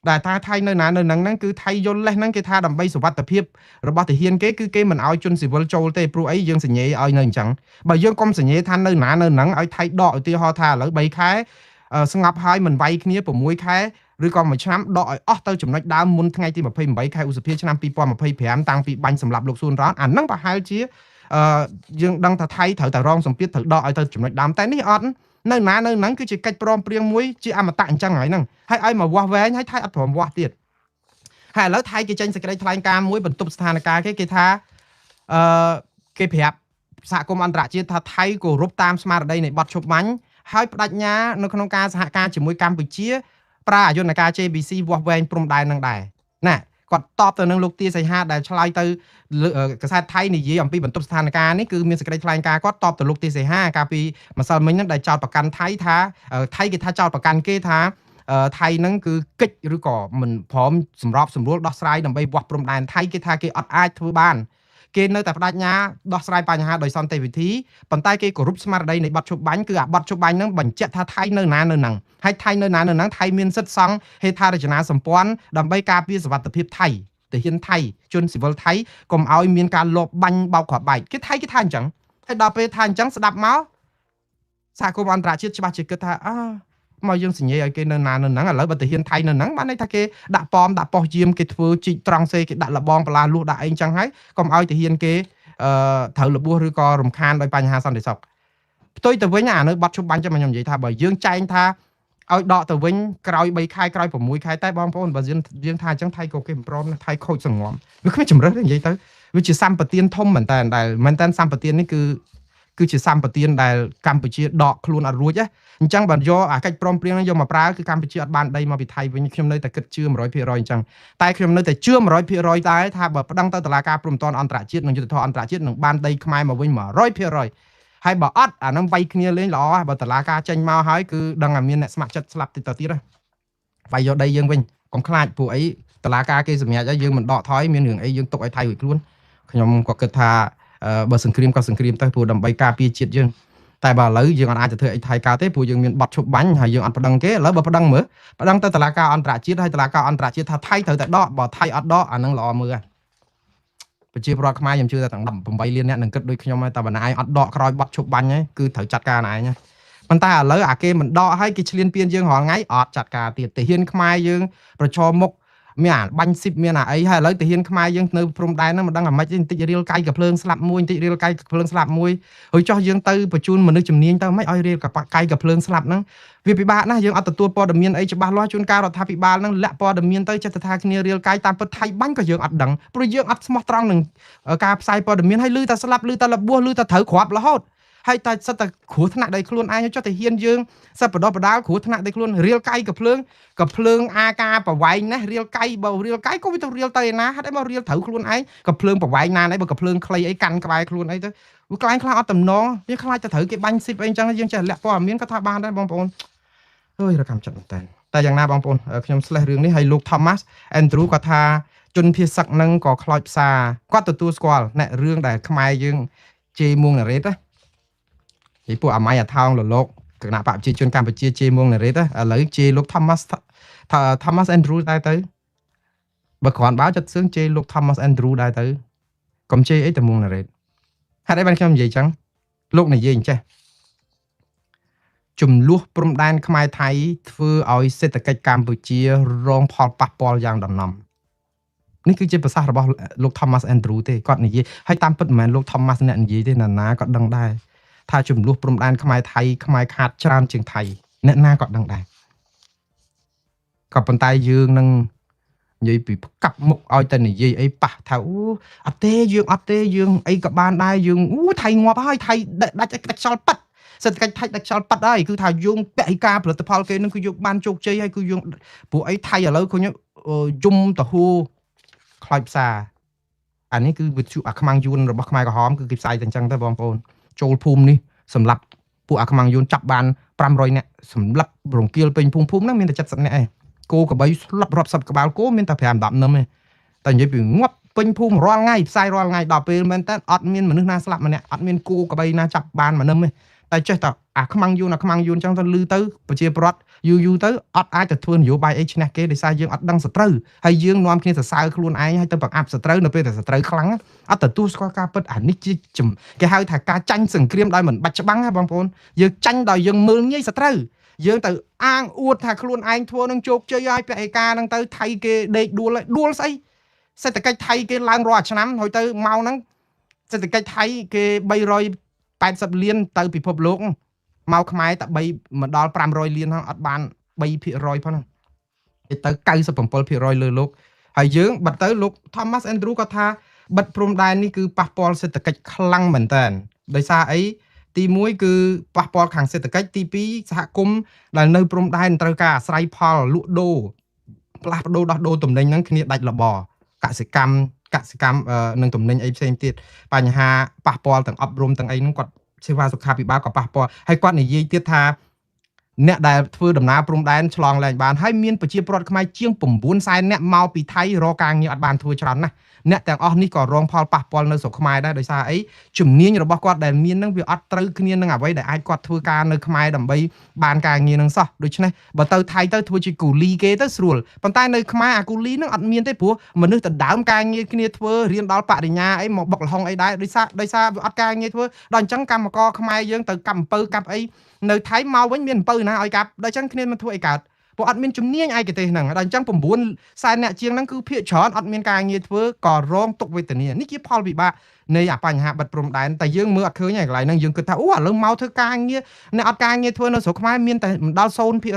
ដែលថាថៃនៅណានៅហ្នឹងហ្នឹងគឺថៃយល់លេសហ្នឹងគេថាដើម្បីសុវត្ថិភាពរបស់ទាហានគេគឺគេមិនឲ្យជនស៊ីវិលចូលទេព្រោះអីយើងសញ្ញេឲ្យនៅអញ្ចឹងបើយើងកុំសញ្ញេថានៅណានៅហ្នឹងឲ្យថៃដកឧទាហរណ៍ថាឥឡូវ3ខែស្ងប់ហើយមិនវាយគ្នា6ខែឬក៏មួយឆ្នាំដកឲ្យអស់ទៅចំណុចដើមមុនថ្ងៃទី28ខែឧសភាឆ្នាំ2025តាំងពីបាញ់សម្លាប់លោកសួនរ៉ានអាហ្នឹងប្រហែលជាយើងដឹងថាថៃត្រូវតែរងសម្ពាធត្រូវដកឲ្យទៅចំណុចដើមតែនេះអត់នៅណានៅហ្នឹងគឺជាកិច្ចព្រមព្រៀងមួយជាអមតៈអញ្ចឹងហើយហ្នឹងហើយឲ្យមកវាស់វែងហើយថៃអត់ព្រមវាស់ទៀតហើយឥឡូវថៃគេចេញសេចក្តីថ្លែងការណ៍មួយបន្ទប់ស្ថានភាពគេគេថាអឺគេប្រាប់សហគមន៍អន្តរជាតិថាថៃគោរពតាមស្មារតីនៃបទឈប់បាញ់ហើយបដិញ្ញានៅក្នុងការសហការជាមួយកម្ពុជាប្រើអយន្តការ JBC វាស់វែងព្រំដែននឹងដែរណា គាត់តបទៅនឹងលោកទាសីហាដែលឆ្លើយទៅកាសែតថៃនិយាយអំពីបន្ទប់ស្ថានភាពនេះគឺមានសេចក្តីថ្លែងការណ៍គាត់តបទៅលោកទាសីហាកាលពីម្សិលមិញហ្នឹងដែលចោទប្រកាន់ថៃថាថៃគេថាចោទប្រកាន់គេថាថៃហ្នឹងគឺកិច្ចឬក៏មិនព្រមសម្របសម្រួលដោះស្រាយដើម្បីវាស់ព្រំដែនថៃគេថាគេអត់អាចធ្វើបានគេនៅតែបដិញ្ញាដោះស្រាយបញ្ហាដោយសន្តិវិធីប៉ុន្តែគេគោរពស្មារតីនៃបទឈប់បាញ់គឺអាបទឈប់បាញ់ហ្នឹងបញ្ជាក់ថាថៃនៅណានៅហ្នឹងហើយថៃនៅណានៅហ្នឹងថៃមានសិទ្ធិសង់ហេដ្ឋារចនាសម្ព័ន្ធដើម្បីការពារសុវត្ថិភាពថៃទាហានថៃជនស៊ីវិលថៃកុំឲ្យមានការលបបាញ់បោកគ្រាប់បែកគេថៃគេថាអញ្ចឹងហើយដល់ពេលថាអញ្ចឹងស្ដាប់មកសហគមន៍អន្តរជាតិច្បាស់ជាគិតថាអើមកយើងសញ្ញាឲ្យគេនៅណានៅហ្នឹងឥឡូវបើទាហានថៃនៅហ្នឹងបានន័យថាគេដាក់ប៉មដាក់ប៉ុស្តិ៍យាមគេធ្វើជីកត្រង់សេគេដាក់លបងបលាលួសដាក់អីចឹងហើយកុំឲ្យទាហានគេត្រូវរបួសឬក៏រំខានដោយបញ្ហាសន្តិសុខផ្ទុយទៅវិញអានៅបាត់ឈប់បាញ់ចឹងខ្ញុំនិយាយថាបើយើងចែងថាឲ្យដកទៅវិញក្រោយ3ខែក្រោយ6ខែតែបងប្អូនបើយើងថាអញ្ចឹងថៃក៏គេមិនព្រមណាថៃខូចសង្ងំវាគ្មានជំរើសទេនិយាយទៅវាជាសម្បទានធំមែនតើដែលមែនតើសម្បទាននេះគឺជាសម្បទានដែលកម្ពុជាដកខ្លួនអត់រួចណាអញ្ចឹងបើយកអាកិច្ចព្រមព្រៀងហ្នឹងយកមកប្រើគឺកម្ពុជាអត់បានដីមកពីថៃវិញខ្ញុំនៅតែគិតជឿ100%អញ្ចឹងតែខ្ញុំនៅតែជឿ100%ដែរថាបើប្តឹងទៅតុលាការព្រំប្រទានអន្តរជាតិនិងយុត្តិធម៌អន្តរជាតិនឹងបានដីខ្មែរមកវិញ100%ហើយបើអត់អាហ្នឹងវាយគ្នាលេងល្អបើតុលាការចេញមកហើយគឺដឹងថាមានអ្នកស្ម័គ្រចិត្តស្លាប់តិចទៅទៀតវាយយកដីយើងវិញកុំខ្លាចពួកអីតុលាការគេសម្រេចហើយយើងមិនដកថយមានរឿងអីយើងទុកឲ្យថៃរួចខ្លួនខ្ញុំក៏គិតថាបើសង្គ្រាមក៏សង្គ្រាមទៅព្រោះដើម្បីការពារជាតិយើងតែបើឥឡូវយើងអត់អាចទៅធ្វើអីថៃកើតទេព្រោះយើងមានបទឈប់បាញ់ហើយយើងអត់ប្តឹងគេឥឡូវបើប្តឹងមើលប្តឹងទៅតុលាការអន្តរជាតិហើយតុលាការអន្តរជាតិថាថៃត្រូវតែដកបើថៃអត់ដកអានឹងល្អមើលប្រជាពលរដ្ឋខ្មែរខ្ញុំជឿថាទាំង18លានអ្នកនឹងគិតដូចខ្ញុំហើយតែបើណាឯងអត់ដកក្រោយបទឈប់បាញ់ហើយគឺត្រូវចាត់ការណាឯងប៉ុន្តែឥឡូវអាគេមិនដកហើយគេឈ្លានពានយើងរាល់ថ្ងៃអត់ចាត់ការទៀតទាហានខ្មែរយើងប្រឈមមុខមានអាបាញ់ស៊ីបមានអាអីហើយឥឡូវទាហានខ្មែរយើងនៅព្រំដែនហ្នឹងមិនដឹងអាម៉េចទេបន្តិចរៀលកាយកភ្លើងស្លាប់មួយបន្តិចរៀលកាយកភ្លើងស្លាប់មួយហើយចោះយើងទៅបញ្ជូនមនុស្សជំនាញទៅមិនឲ្យរៀលកាយកភ្លើងស្លាប់ហ្នឹងវាពិបាកណាស់យើងអត់ទទួលព័ត៌មានអីច្បាស់លាស់ជួនកាលរដ្ឋាភិបាលហ្នឹងលាក់ព័ត៌មានទៅចិត្តថាគ្នារៀលកាយតាមពិតថៃបាញ់ក៏យើងអត់ដឹងព្រោះយើងអត់ស្មោះត្រង់នឹងការផ្សាយព័ត៌មានហើយឮតែស្លាប់ឮតែរបួសឮតែត្រូវគ្រាប់រហូតហើយតែសិតតែគ្រោះថ្នាក់ដោយខ្លួនឯងចុះតែហ៊ានយើងសិតបដោះបដាលគ្រោះថ្នាក់ដោយខ្លួនរៀលកាយកភ្លើងកភ្លើងអាការប្រវែងណារៀលកាយបើរៀលកាយក៏វាទៅរៀលទៅឯណាហេតុអីមករៀលត្រូវខ្លួនឯងកភ្លើងប្រវែងណាអីបើកភ្លើងខ្លីអីកាន់ក្បែរខ្លួនអីទៅវាខ្លាចខ្លះអត់តំណងយើងខ្លាចទៅត្រូវគេបាញ់ស៊ីបអីអញ្ចឹងយើងចេះលាក់ព័ត៌មានក៏ថាបានដែរបងប្អូនអើយរកម្មចិត្តមែនតើតែយ៉ាងណាបងប្អូនខ្ញុំស្លេះរឿងនេះហើយលោក Thomas Andrew គាត់ថាជនភៀសសឹកនឹងក៏ខ្លោចផ្សាគាត់ទទួលស្គាល់អ្នករឿងដែលខ្មែរយើងជេរមួងណារ៉េតណាពីពួកអាម៉ៃអាថោងលលោកគណៈបកប្រជាជនកម្ពុជាជេរមួងណារ៉េតឥឡូវជេរលោក Thomas Andrew ដែរទៅបើគ្រាន់បើចិត្តសឿងជេរលោក Thomas Andrew ដែរទៅកុំជេរអីតែមួងណារ៉េតហេតុអីបានខ្ញុំនិយាយចឹងលោកនិយាយអញ្ចេះចំនួនព្រំដែនខ្មែរថៃធ្វើឲ្យសេដ្ឋកិច្ចកម្ពុជារងផលប៉ះពាល់យ៉ាងដំណំនេះគឺជាប្រសាសន៍របស់លោក Thomas Andrew ទេគាត់និយាយហើយតាមពិតមិនមែនលោក Thomas អ្នកនិយាយទេណាណាក៏ដឹងដែរថាចំនួនព្រំដែនខ្មែរថៃខ្មែរខាតច្រើនជាងថៃអ្នកណាក៏ដឹងដែរក៏ប៉ុន្តែយើងនឹងនិយាយពីផ្កាប់មុខឲ្យតែនិយាយអីប៉ះថាអូអត់ទេយើងអត់ទេយើងអីក៏បានដែរយើងអូថៃងាប់ហើយថៃដាច់ដាច់ខ្យល់ប៉ាត់សេដ្ឋកិច្ចថៃដាច់ខ្យល់ប៉ាត់ហើយគឺថាយើងពហិការផលិតផលគេនឹងគឺយើងបានជោគជ័យហើយគឺយើងព្រោះអីថៃឥឡូវឃើញយំតហួខ្លោចផ្សាអានេះគឺវិទ្យុអាខ្មាំងយួនរបស់ខ្មែរក្រហមគឺគេផ្សាយតែអញ្ចឹងទៅបងប្អូនចូលភូមិនេះសម្រាប់ពួកអាខ្មាំងយួនចាប់បាន500នាក់សម្រាប់រង្គាលពេញភូមិភូមិហ្នឹងមានតែ70នាក់ឯងគោក្របីស្លាប់រាប់សិបក្បាលគោមានតែ5 10នឹមឯងតែនិយាយពីងាប់ពេញភូមិរាល់ថ្ងៃផ្សាយរាល់ថ្ងៃដល់ពេលមែនតើអត់មានមនុស្សណាស្លាប់ម្នាក់អត់មានគោក្របីណាចាប់បានមួយនឹមទេតែចេះតែអាខ្មាំងយួនអាខ្មាំងយួនអញ្ចឹងទៅលឺទៅប្រជាពលរដ្ឋយូរយូរទៅអត់អាចទៅធ្វើនយោបាយអីឈ្នះគេដោយសារយើងអត់ដឹងសត្រូវហើយយើងនាំគ្នាសរសើរខ្លួនឯងហើយទៅបង្អាប់សត្រូវនៅពេលតែសត្រូវខ្លាំងអត់ទទួលស្គាល់ការពិតអានេះជាគេហៅថាការចាញ់សង្គ្រាមដោយមិនបាច់ច្បាំងណាបងប្អូនយើងចាញ់ដោយយើងមើលងាយសត្រូវយើងទៅអាងអួតថាខ្លួនឯងធ្វើនឹងជោគជ័យហើយពហិការនឹងទៅថៃគេដេកដួលដួលស្អីសេដ្ឋកិច្ចថៃគេឡើងរាល់ឆ្នាំហើយទៅមកហ្នឹងសេដ្ឋកិច្ចថៃគេ380លានទៅពិភពលោកមកខ្មែរតែ3មកដល់500លានហ្នឹងអត់បាន3%ផងហ្នឹងគេទៅ97%លើលោកហើយយើងបិទទៅលោក Thomas Andrew គាត់ថាបិទព្រំដែននេះគឺប៉ះពាល់សេដ្ឋកិច្ចខ្លាំងមែនតើដោយសារអីទី1គឺប៉ះពាល់ខាងសេដ្ឋកិច្ចទី2សហគមន៍ដែលនៅព្រំដែនត្រូវការអាស្រ័យផលលក់ដូរផ្លាស់ប្ដូរដោះដូរទំនិញហ្នឹងគ្នាដាច់របរ កសិកម្មកសិកម្មនិងទំនិញអីផ្សេងទៀតបញ្ហាប៉ះពាល់ទាំងអប់រំទាំងអីហ្នឹងគាត់សេវាសុខាភិបាលក៏ប៉ះពាល់ហើយគាត់និយាយទៀតថាអ្នកដែលធ្វើដំណើរព្រំដែនឆ្លងលែងបានហើយមានប្រជាពលរដ្ឋខ្មែរជាង9សែនអ្នកមកពីថៃរកការងារអត់បានធ្វើច្រើនណាស់អ្នកទាំងអស់នេះក៏រងផលប៉ះពាល់នៅស្រុកខ្មែរដែរដោយសារអីជំនាញរបស់គាត់ដែលមាននឹងវាអត់ត្រូវគ្នានឹងអ្វីដែលអាចគាត់ធ្វើការនៅខ្មែរដើម្បីបានការងារនឹងសោះដូច្នេះបើទៅថៃទៅធ្វើជាគូលីគេទៅស្រួលប៉ុន្តែនៅខ្មែរអាគូលីនឹងអត់មានទេព្រោះមនុស្សដណ្ដើមការងារគ្នាធ្វើរៀនដល់បរិញ្ញាអីមកបុកលហុងអីដែរដោយសារវាអត់ការងារធ្វើដល់អញ្ចឹងកម្មករខ្មែរយើងទៅកាប់អំពៅកាប់អីនៅថៃមកវិញមានអំពៅណាឲ្យកាប់ដល់អញ្ចឹងគ្នាមិនធ្វើអីកើតព្រោះអត់មានជំនាញឯកទេសហ្នឹងដល់អញ្ចឹង9សែនអ្នកជាងហ្នឹងគឺភាគច្រើនអត់មានការងារធ្វើក៏រងទុក្ខវេទនានេះជាផលវិបាកនៃអាបញ្ហាបិទព្រំដែនតែយើងមើលអត់ឃើញឯកន្លែងហ្នឹងយើងគិតថាអូឥឡូវមកធ្វើការងារអ្នកអត់ការងារធ្វើនៅស្រុកខ្មែរមានតែមិនដល់0.1%ហ្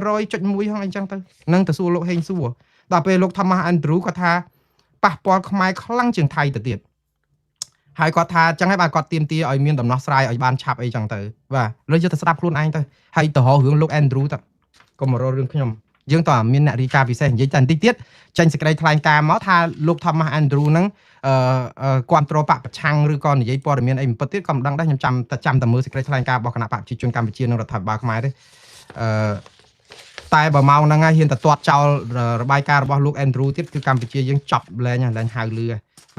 នឹងអញ្ចឹងទៅនឹងទៅសួរលោកហេងសួរដល់ពេលលោក Thomas Andrew គាត់ថាប៉ះពាល់ខ្មែរខ្លាំងជាងថៃទៅទៀតហើយគាត់ថាអញ្ចឹងហើយបាទគាត់ទាមទារឲ្យមានដំណោះស្រាយឲ្យបានឆាប់អីចឹងទៅបាទលើយកទៅស្ដាប់ខ្លួនឯងទៅហើយទៅរករឿងលោក Andrew ទៅកុំមករករឿងខ្ញុំយើងតើមានអ្នករាយការណ៍ពិសេសនិយាយតែបន្តិចទៀតចេញសេចក្តីថ្លែងការណ៍មកថាលោក Thomas Andrew ហ្នឹងអឺគ្រប់គ្រងបកប្រឆាំងឬក៏និយាយព័ត៌មានអីមិនពិតទៀតក៏មិនដឹងដែរខ្ញុំចាំតែចាំតែមើលសេចក្តីថ្លែងការណ៍របស់គណៈបកប្រជាជនកម្ពុជានិងរដ្ឋាភិបាលខ្មែរទេអឺតែបើម៉ោងហ្នឹងហើយហ៊ានតែទាត់ចោលរបាយការណ៍របស់លោក Andrew ទៀតគឺកម្ពុជាយើងចប់លែងលែងហៅលឺ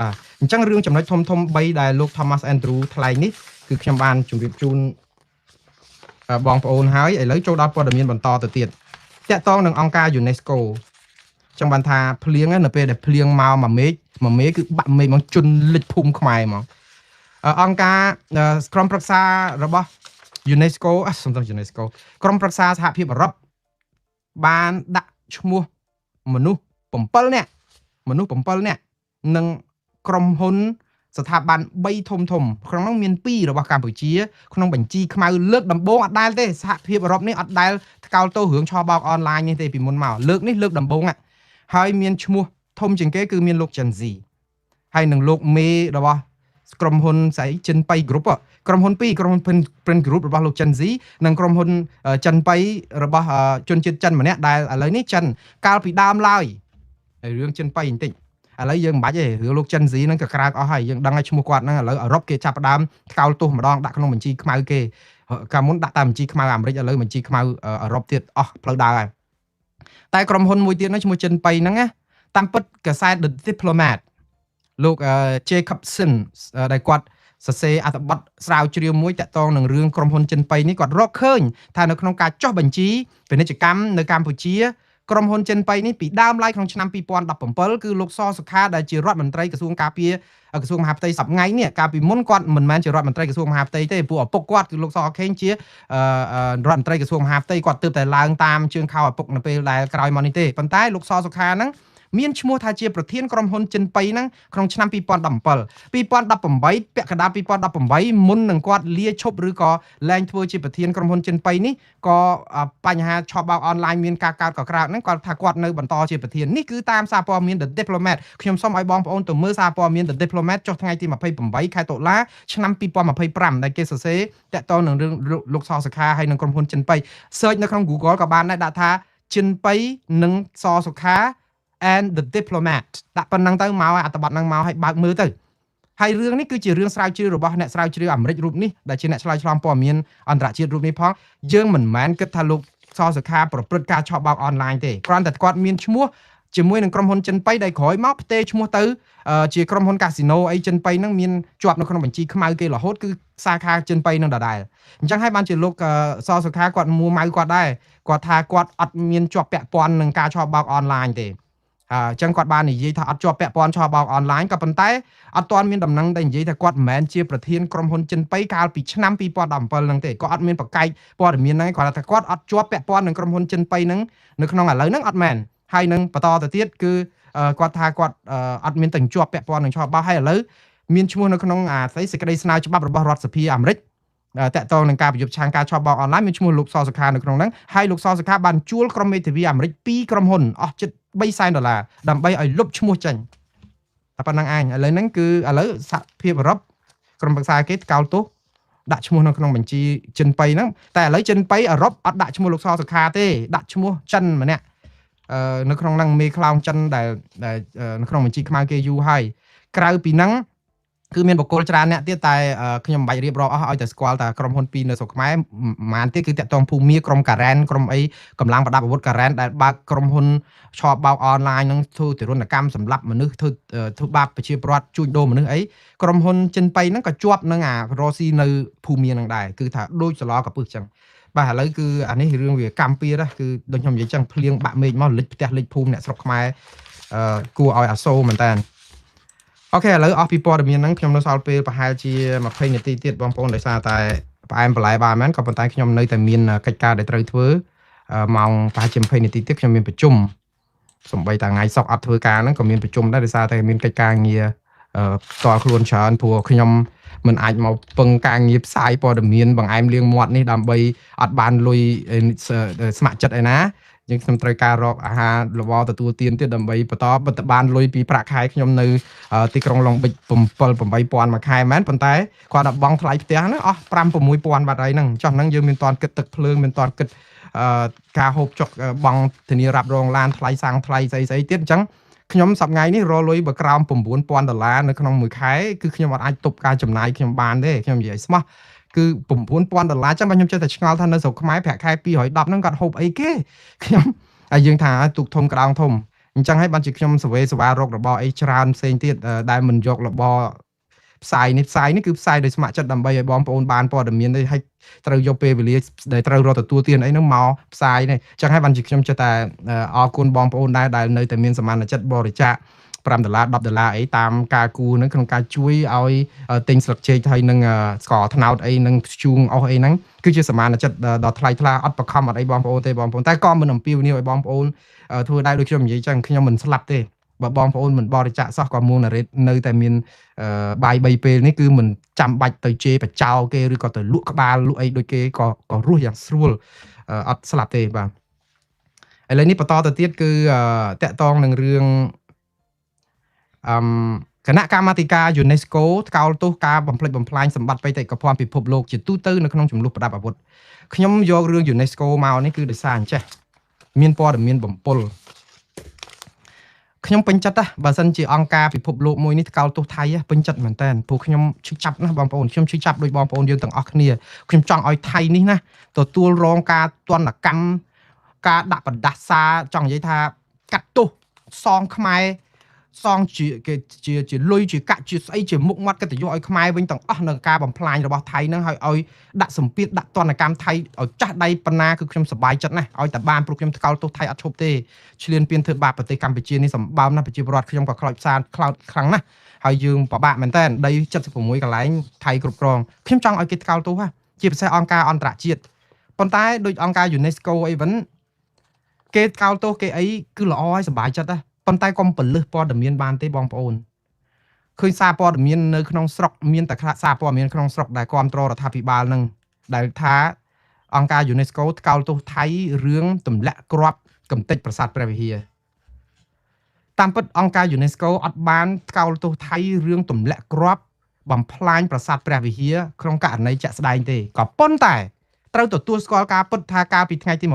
បាទអញ្ចឹងរឿងចំណុចធំធំ3ដែលលោក Thomas Andrew ថ្លែងនេះគឺខ្ញុំបានជម្រាបជូនបងប្អូនហើយឥឡូវចូលដល់ព័ត៌មានបន្តទៅទៀតតាក់ទងនឹងអង្គការ UNESCO ចង់បានថាភ្លៀងនៅពេលដែលភ្លៀងមកមួយមេឃមួយមេឃគឺបាក់មេឃមកជន់លិចភូមិខ្មែរហ្មងអង្គការក្រុមប្រឹក្សារបស់ UNESCO អះសំដៅ UNESCO ក្រុមប្រឹក្សាសហភាពអឺរ៉ុបបានដាក់ឈ្មោះមនុស្ស7នាក់មនុស្ស7នាក់និងក្រុមហ៊ុនស្ថាប័ន3ធំធំក្នុងនោះមាន2របស់កម្ពុជាក្នុងបញ្ជីខ្មៅលើកដំបូងអត់ដែលទេសហភាពអឺរ៉ុបនេះអត់ដែលថ្កោលទោសរឿងឆបោកអនឡាញនេះទេពីមុនមកលើកនេះលើកដំបូងហើយមានឈ្មោះធំជាងគេគឺមានលោកចិនស៊ីហើយនឹងលោកមេរបស់ក្រុមហ៊ុនស្អីចិនប៉ៃ Group ក្រុមហ៊ុន2ក្រុមហ៊ុន Print Group របស់លោកចិនស៊ីនិងក្រុមហ៊ុនចិនប៉ៃរបស់ជនជាតិចិនម្នាក់ដែលឥឡូវនេះចិនកាលពីដើមឡើយរឿងចិនប៉ៃបន្តិចឥឡូវយើងមិនបាច់ទេរឿងលោកចិនស៊ីហ្នឹងក៏ក្រើកអស់ហើយយើងដឹងហើយឈ្មោះគាត់ហ្នឹងឥឡូវអឺរ៉ុបគេចាប់ផ្ដើមថ្កោលទោសម្ដងដាក់ក្នុងបញ្ជីខ្មៅគេកាលមុនដាក់តាមបញ្ជីខ្មៅអាមេរិកឥឡូវបញ្ជីខ្មៅអឺរ៉ុបទៀតអស់ផ្លូវដើរហើយតែក្រុមហ៊ុនមួយទៀតហ្នឹងឈ្មោះចិនប៉ៃហ្នឹងណាតាមពិតកាសែត The Diplomat លោក Jacobson ដែលគាត់សរសេរអត្ថបទស្រាវជ្រាវមួយតាក់ទងនឹងរឿងក្រុមហ៊ុនចិនប៉ៃនេះគាត់រកឃើញថានៅក្នុងការចុះបញ្ជីពាណិជ្ជកម្មនៅកម្ពុជាក្រុមហ៊ុនចិនប៉ៃនេះពីដើមឡើយក្នុងឆ្នាំ2017គឺលោកសសុខាដែលជារដ្ឋមន្ត្រីក្រសួងការពារក្រសួងមហាផ្ទៃសប្ងៃនេះកាលពីមុនគាត់មិនមែនជារដ្ឋមន្ត្រីក្រសួងមហាផ្ទៃទេព្រោះឪពុកគាត់គឺលោកសខេងជារដ្ឋមន្ត្រីក្រសួងមហាផ្ទៃគាត់ទើបតែឡើងតាមជើងខោឪពុកនៅពេលដែលក្រោយមកនេះទេប៉ុន្តែលោកសសុខាហ្នឹងមានឈ្មោះថាជាប្រធានក្រុមហ៊ុនចិនប៉ៃហ្នឹងក្នុងឆ្នាំ2017 2018ពាក់កណ្ដាល2018មុននឹងគាត់លាឈប់ឬក៏លែងធ្វើជាប្រធានក្រុមហ៊ុនចិនប៉ៃនេះក៏បញ្ហាឆបោកអនឡាញមានការកើតកក្រើកហ្នឹងគាត់ថាគាត់នៅបន្តជាប្រធាននេះគឺតាមសារព័ត៌មាន The Diplomat ខ្ញុំសូមឲ្យបងប្អូនទៅមើលសារព័ត៌មាន The Diplomat ចុះថ្ងៃទី28ខែតុលាឆ្នាំ2025ដែលគេសរសេរតាក់ទងនឹងរឿងលោកសសុខាហើយនឹងក្រុមហ៊ុនចិនប៉ៃ search នៅក្នុង Google ក៏បានដែរដាក់ថាចិនប៉ៃនិងសសុខា and the diplomat ដាក់ប៉ុណ្ណឹងទៅមកឲ្យអត្ថបទហ្នឹងមកឲ្យបើកមើលទៅហើយរឿងនេះគឺជារឿងស្រាវជ្រាវរបស់អ្នកស្រាវជ្រាវអាមេរិករូបនេះដែលជាអ្នកឆ្លើយឆ្លងព័ត៌មានអន្តរជាតិរូបនេះផងយើងមិនមែនគិតថាលោកសសុខាប្រព្រឹត្តការឆបោកអនឡាញទេគ្រាន់តែគាត់មានឈ្មោះជាមួយនឹងក្រុមហ៊ុនចិនប៉ៃដែលក្រោយមកផ្ទេរឈ្មោះទៅជាក្រុមហ៊ុនកាស៊ីណូអីចិនប៉ៃហ្នឹងមានជាប់នៅក្នុងបញ្ជីខ្មៅគេរហូតគឺសាខាចិនប៉ៃហ្នឹងដដែលអញ្ចឹងហើយបានជាលោកសសុខាគាត់មួម៉ៅគាត់ដែរគាត់ថាគាត់អត់មានជាប់ពាក់ព័ន្ធនឹងការឆបោកអនឡាញទេអញ្ចឹងគាត់បាននិយាយថាអត់ជាប់ពាក់ព័ន្ធឆបោកអនឡាញក៏ប៉ុន្តែអត់ទាន់មានដំណឹងដែលនិយាយថាគាត់មិនមែនជាប្រធានក្រុមហ៊ុនចិនប៉ៃកាលពីឆ្នាំ2017ហ្នឹងទេគាត់អត់មានប្រកែកព័ត៌មានហ្នឹងគាត់ថាគាត់អត់ជាប់ពាក់ព័ន្ធនឹងក្រុមហ៊ុនចិនប៉ៃហ្នឹងនៅក្នុងឥឡូវហ្នឹងអត់មែនហើយនឹងបន្តទៅទៀតគឺគាត់ថាគាត់អត់មានទាំងជាប់ពាក់ព័ន្ធនឹងឆបោកហើយឥឡូវមានឈ្មោះនៅក្នុងអាស្អីសេចក្តីស្នើច្បាប់របស់រដ្ឋសភាអាមេរិកតាក់ទងនឹងការប្រយុទ្ធឆាំងការឆបោកអនឡាញមានឈ្មោះលោកសសុខានៅក្នុងហ្នឹងហើយលោកសសុខាបានជួលក្រុមមេធាវីអាមេរិក2ក្រុមហ៊ុនអស់ជិត3សែនដុល្លារដើម្បីឲ្យលុបឈ្មោះចេញតែប៉ុណ្្នឹងឯងឥឡូវហ្នឹងគឺឥឡូវសហភាពអឺរ៉ុបក្រុមប្រឹក្សាគេថ្កោលទោសដាក់ឈ្មោះនៅក្នុងបញ្ជីចិនប៉ៃហ្នឹងតែឥឡូវចិនប៉ៃអឺរ៉ុបអត់ដាក់ឈ្មោះលោកសសុខាទេដាក់ឈ្មោះចិនម្នាក់ នៅក្នុងហ្នឹងមេខ្លោងចិនដែលនៅក្នុងបញ្ជីខ្មៅគេយូរហើយក្រៅពីហ្នឹងគឺមានបុគ្គលច្រើនអ្នកទៀតតែខ្ញុំមិនបាច់រៀបរាប់អស់ឲ្យតែស្គាល់តែក្រុមហ៊ុនពីរនៅស្រុកខ្មែរប្រហែលទៀតគឺតាក់ទងភូមិក្រុមការ៉ែនក្រុមអីកម្លាំងប្រដាប់អាវុធការ៉ែនដែលបើកក្រុមហ៊ុនឆបោកអនឡាញហ្នឹងធ្វើទរណកម្មសម្លាប់មនុស្សធ្វើបាបប្រជាពលរដ្ឋជួញដូរមនុស្សអីក្រុមហ៊ុនចិនប៉ៃហ្នឹងក៏ជាប់នឹងអារ៉ូស៊ីនៅភូមិហ្នឹងដែរគឺថាដូចសឡកពឹសចឹងបាទឥឡូវគឺអានេះរឿងវាកម្មពៀរគឺដូចខ្ញុំនិយាយចឹងភ្លៀងបាក់មេឃមកលិចផ្ទះលិចភូមិអ្នកស្រុកខ្មែរគួរឲ្យអាសូរមែនតើអូខេឥឡូវអស់ពីព័ត៌មានហ្នឹងខ្ញុំនៅសល់ពេលប្រហែលជា20នាទីទៀតបងប្អូនដោយសារតែផ្អែមបន្លែបានមែនក៏ប៉ុន្តែខ្ញុំនៅតែមានកិច្ចការដែលត្រូវធ្វើម៉ោងប្រហែលជា20នាទីទៀតខ្ញុំមានប្រជុំសំបីតែថ្ងៃសុក្រអត់ធ្វើការហ្នឹងក៏មានប្រជុំដែរដោយសារតែមានកិច្ចការងារផ្ទាល់ខ្លួនច្រើនព្រោះខ្ញុំមិនអាចមកពឹងការងារផ្សាយព័ត៌មានបង្អែមលាងមាត់នេះដើម្បីអត់បានលុយស្ម័គ្រចិត្តឯណាយើងខ្ញុំត្រូវការរកអាហាររបរទទួលទានទៀតដើម្បីបន្តបន្តបានលុយពីប្រាក់ខែខ្ញុំនៅទីក្រុងឡុងបិច7 8000មួយខែមែនប៉ុន្តែគាត់ដល់បង់ថ្លៃផ្ទះហ្នឹងអស់5 6000បាត់ហើយហ្នឹងចុះហ្នឹងយើងមានតាន់គិតទឹកភ្លើងមានតាន់គិតការហូបចុកបង់ធានារ៉ាប់រងឡានថ្លៃសាំងថ្លៃស្អីស្អីទៀតអញ្ចឹងខ្ញុំសប្តាហ៍នេះរកលុយបើក្រោម9000ដុល្លារនៅក្នុងមួយខែគឺខ្ញុំអត់អាចទប់ការចំណាយខ្ញុំបានទេខ្ញុំនិយាយស្មោះគឺ9000ដុល្លារចឹងបើខ្ញុំចេះតែឆ្ងល់ថានៅស្រុកខ្មែរប្រាក់ខែ210ហ្នឹងគាត់ហូបអីគេខ្ញុំហើយយើងថាទូកធំក្តោងធំអញ្ចឹងហើយបានជាខ្ញុំសវេសវ៉ារករបរអីច្រើនផ្សេងទៀតដែលមិនយករបរផ្សាយនេះផ្សាយនេះគឺផ្សាយដោយស្ម័គ្រចិត្តដើម្បីឲ្យបងប្អូនបានព័ត៌មាននេះហើយត្រូវយកពេលវេលាដែលត្រូវរកទទួលទានអីហ្នឹងមកផ្សាយនេះអញ្ចឹងហើយបានជាខ្ញុំចេះតែអរគុណបងប្អូនដែរដែលនៅតែមានសមានចិត្តបរិច្ចាគ5ដុល្លារ10ដុល្លារអីតាមការគូហ្នឹងក្នុងការជួយឲ្យទិញស្លឹកចេកហើយនឹងស្ករត្នោតអីនឹងធ្យូងអស់អីហ្នឹងគឺជាសមានចិត្តដ៏ថ្លៃថ្លាអត់បខំអត់អីបងប្អូនទេបងប្អូនតែក៏មិនអំពាវនាវឲ្យបងប្អូនធ្វើដែរដូចខ្ញុំនិយាយចឹងខ្ញុំមិនស្លាប់ទេបើបងប្អូនមិនបរិច្ចាគសោះក៏មួងណារ៉េតនៅតែមានបាយ3ពេលនេះគឺមិនចាំបាច់ទៅជេរបចោគេឬក៏ទៅលក់ក្បាលលក់អីដូចគេក៏រស់យ៉ាងស្រួលអត់ស្លាប់ទេបាទឥឡូវនេះបន្តទៅទៀតគឺតកតងនឹងរឿងគណៈកម្មាធិការ UNESCO ថ្កោលទោសការបំផ្លិចបំផ្លាញសម្បត្តិបេតិកភណ្ឌពិភពលោកជាទូទៅនៅក្នុងចំនួនប្រដាប់អាវុធខ្ញុំយករឿង UNESCO មកនេះគឺដោយសារអញ្ចេះមានព័ត៌មានបំពុលខ្ញុំពេញចិត្តណាបើសិនជាអង្គការពិភពលោកមួយនេះថ្កោលទោសថៃពេញចិត្តមែនតើព្រោះខ្ញុំឈឺចាប់ណាស់បងប្អូនខ្ញុំឈឺចាប់ដូចបងប្អូនយើងទាំងអស់គ្នាខ្ញុំចង់ឲ្យថៃនេះណាទទួលរងការទណ្ឌកម្មការដាក់បណ្ដាសាចង់និយាយថាកាត់ទោសសងខ្មែរសងជាគេជាលុយជាកាក់ជាស្អីជាមុខមាត់កិត្តិយសឲ្យខ្មែរវិញទាំងអស់នៅការបំផ្លាញរបស់ថៃហ្នឹងហើយឲ្យដាក់សម្ពាធដាក់ទណ្ឌកម្មថៃឲ្យចាស់ដៃប៉ុណ្ណាគឺខ្ញុំសប្បាយចិត្តណាស់ឲ្យតែបានព្រោះខ្ញុំថ្កោលទោសថៃអត់ឈប់ទេឈ្លានពានធ្វើបាបប្រទេសកម្ពុជានេះសម្បើមណាស់ប្រជាពលរដ្ឋខ្ញុំក៏ខ្លោចផ្សាខ្លោចខ្លាំងណាស់ហើយយើងពិបាកមែនតើដី76កន្លែងថៃគ្រប់គ្រងខ្ញុំចង់ឲ្យគេថ្កោលទោសជាពិសេសអង្គការអន្តរជាតិប៉ុន្តែដូចអង្គការ UNESCO អីវិញគេថ្កោលទោសគេអីគឺល្អហើយសប្បាយចិត្តណាប៉ុន្តែកុំពលឹះព័ត៌មានបានទេបងប្អូនឃើញសារព័ត៌មាននៅក្នុងស្រុកមានតែសារព័ត៌មានក្នុងស្រុកដែលគ្រប់គ្រងរដ្ឋាភិបាលនឹងដែលថាអង្គការ UNESCO ថ្កោលទោសថៃរឿងទម្លាក់គ្រាប់កំទេចប្រាសាទព្រះវិហារតាមពិតអង្គការ UNESCO អត់បានថ្កោលទោសថៃរឿងទម្លាក់គ្រាប់បំផ្លាញប្រាសាទព្រះវិហារក្នុងករណីជាក់ស្ដែងទេក៏ប៉ុន្តែត្រូវទទួលស្គាល់ការពិតថាកាលពីថ្ងៃទី29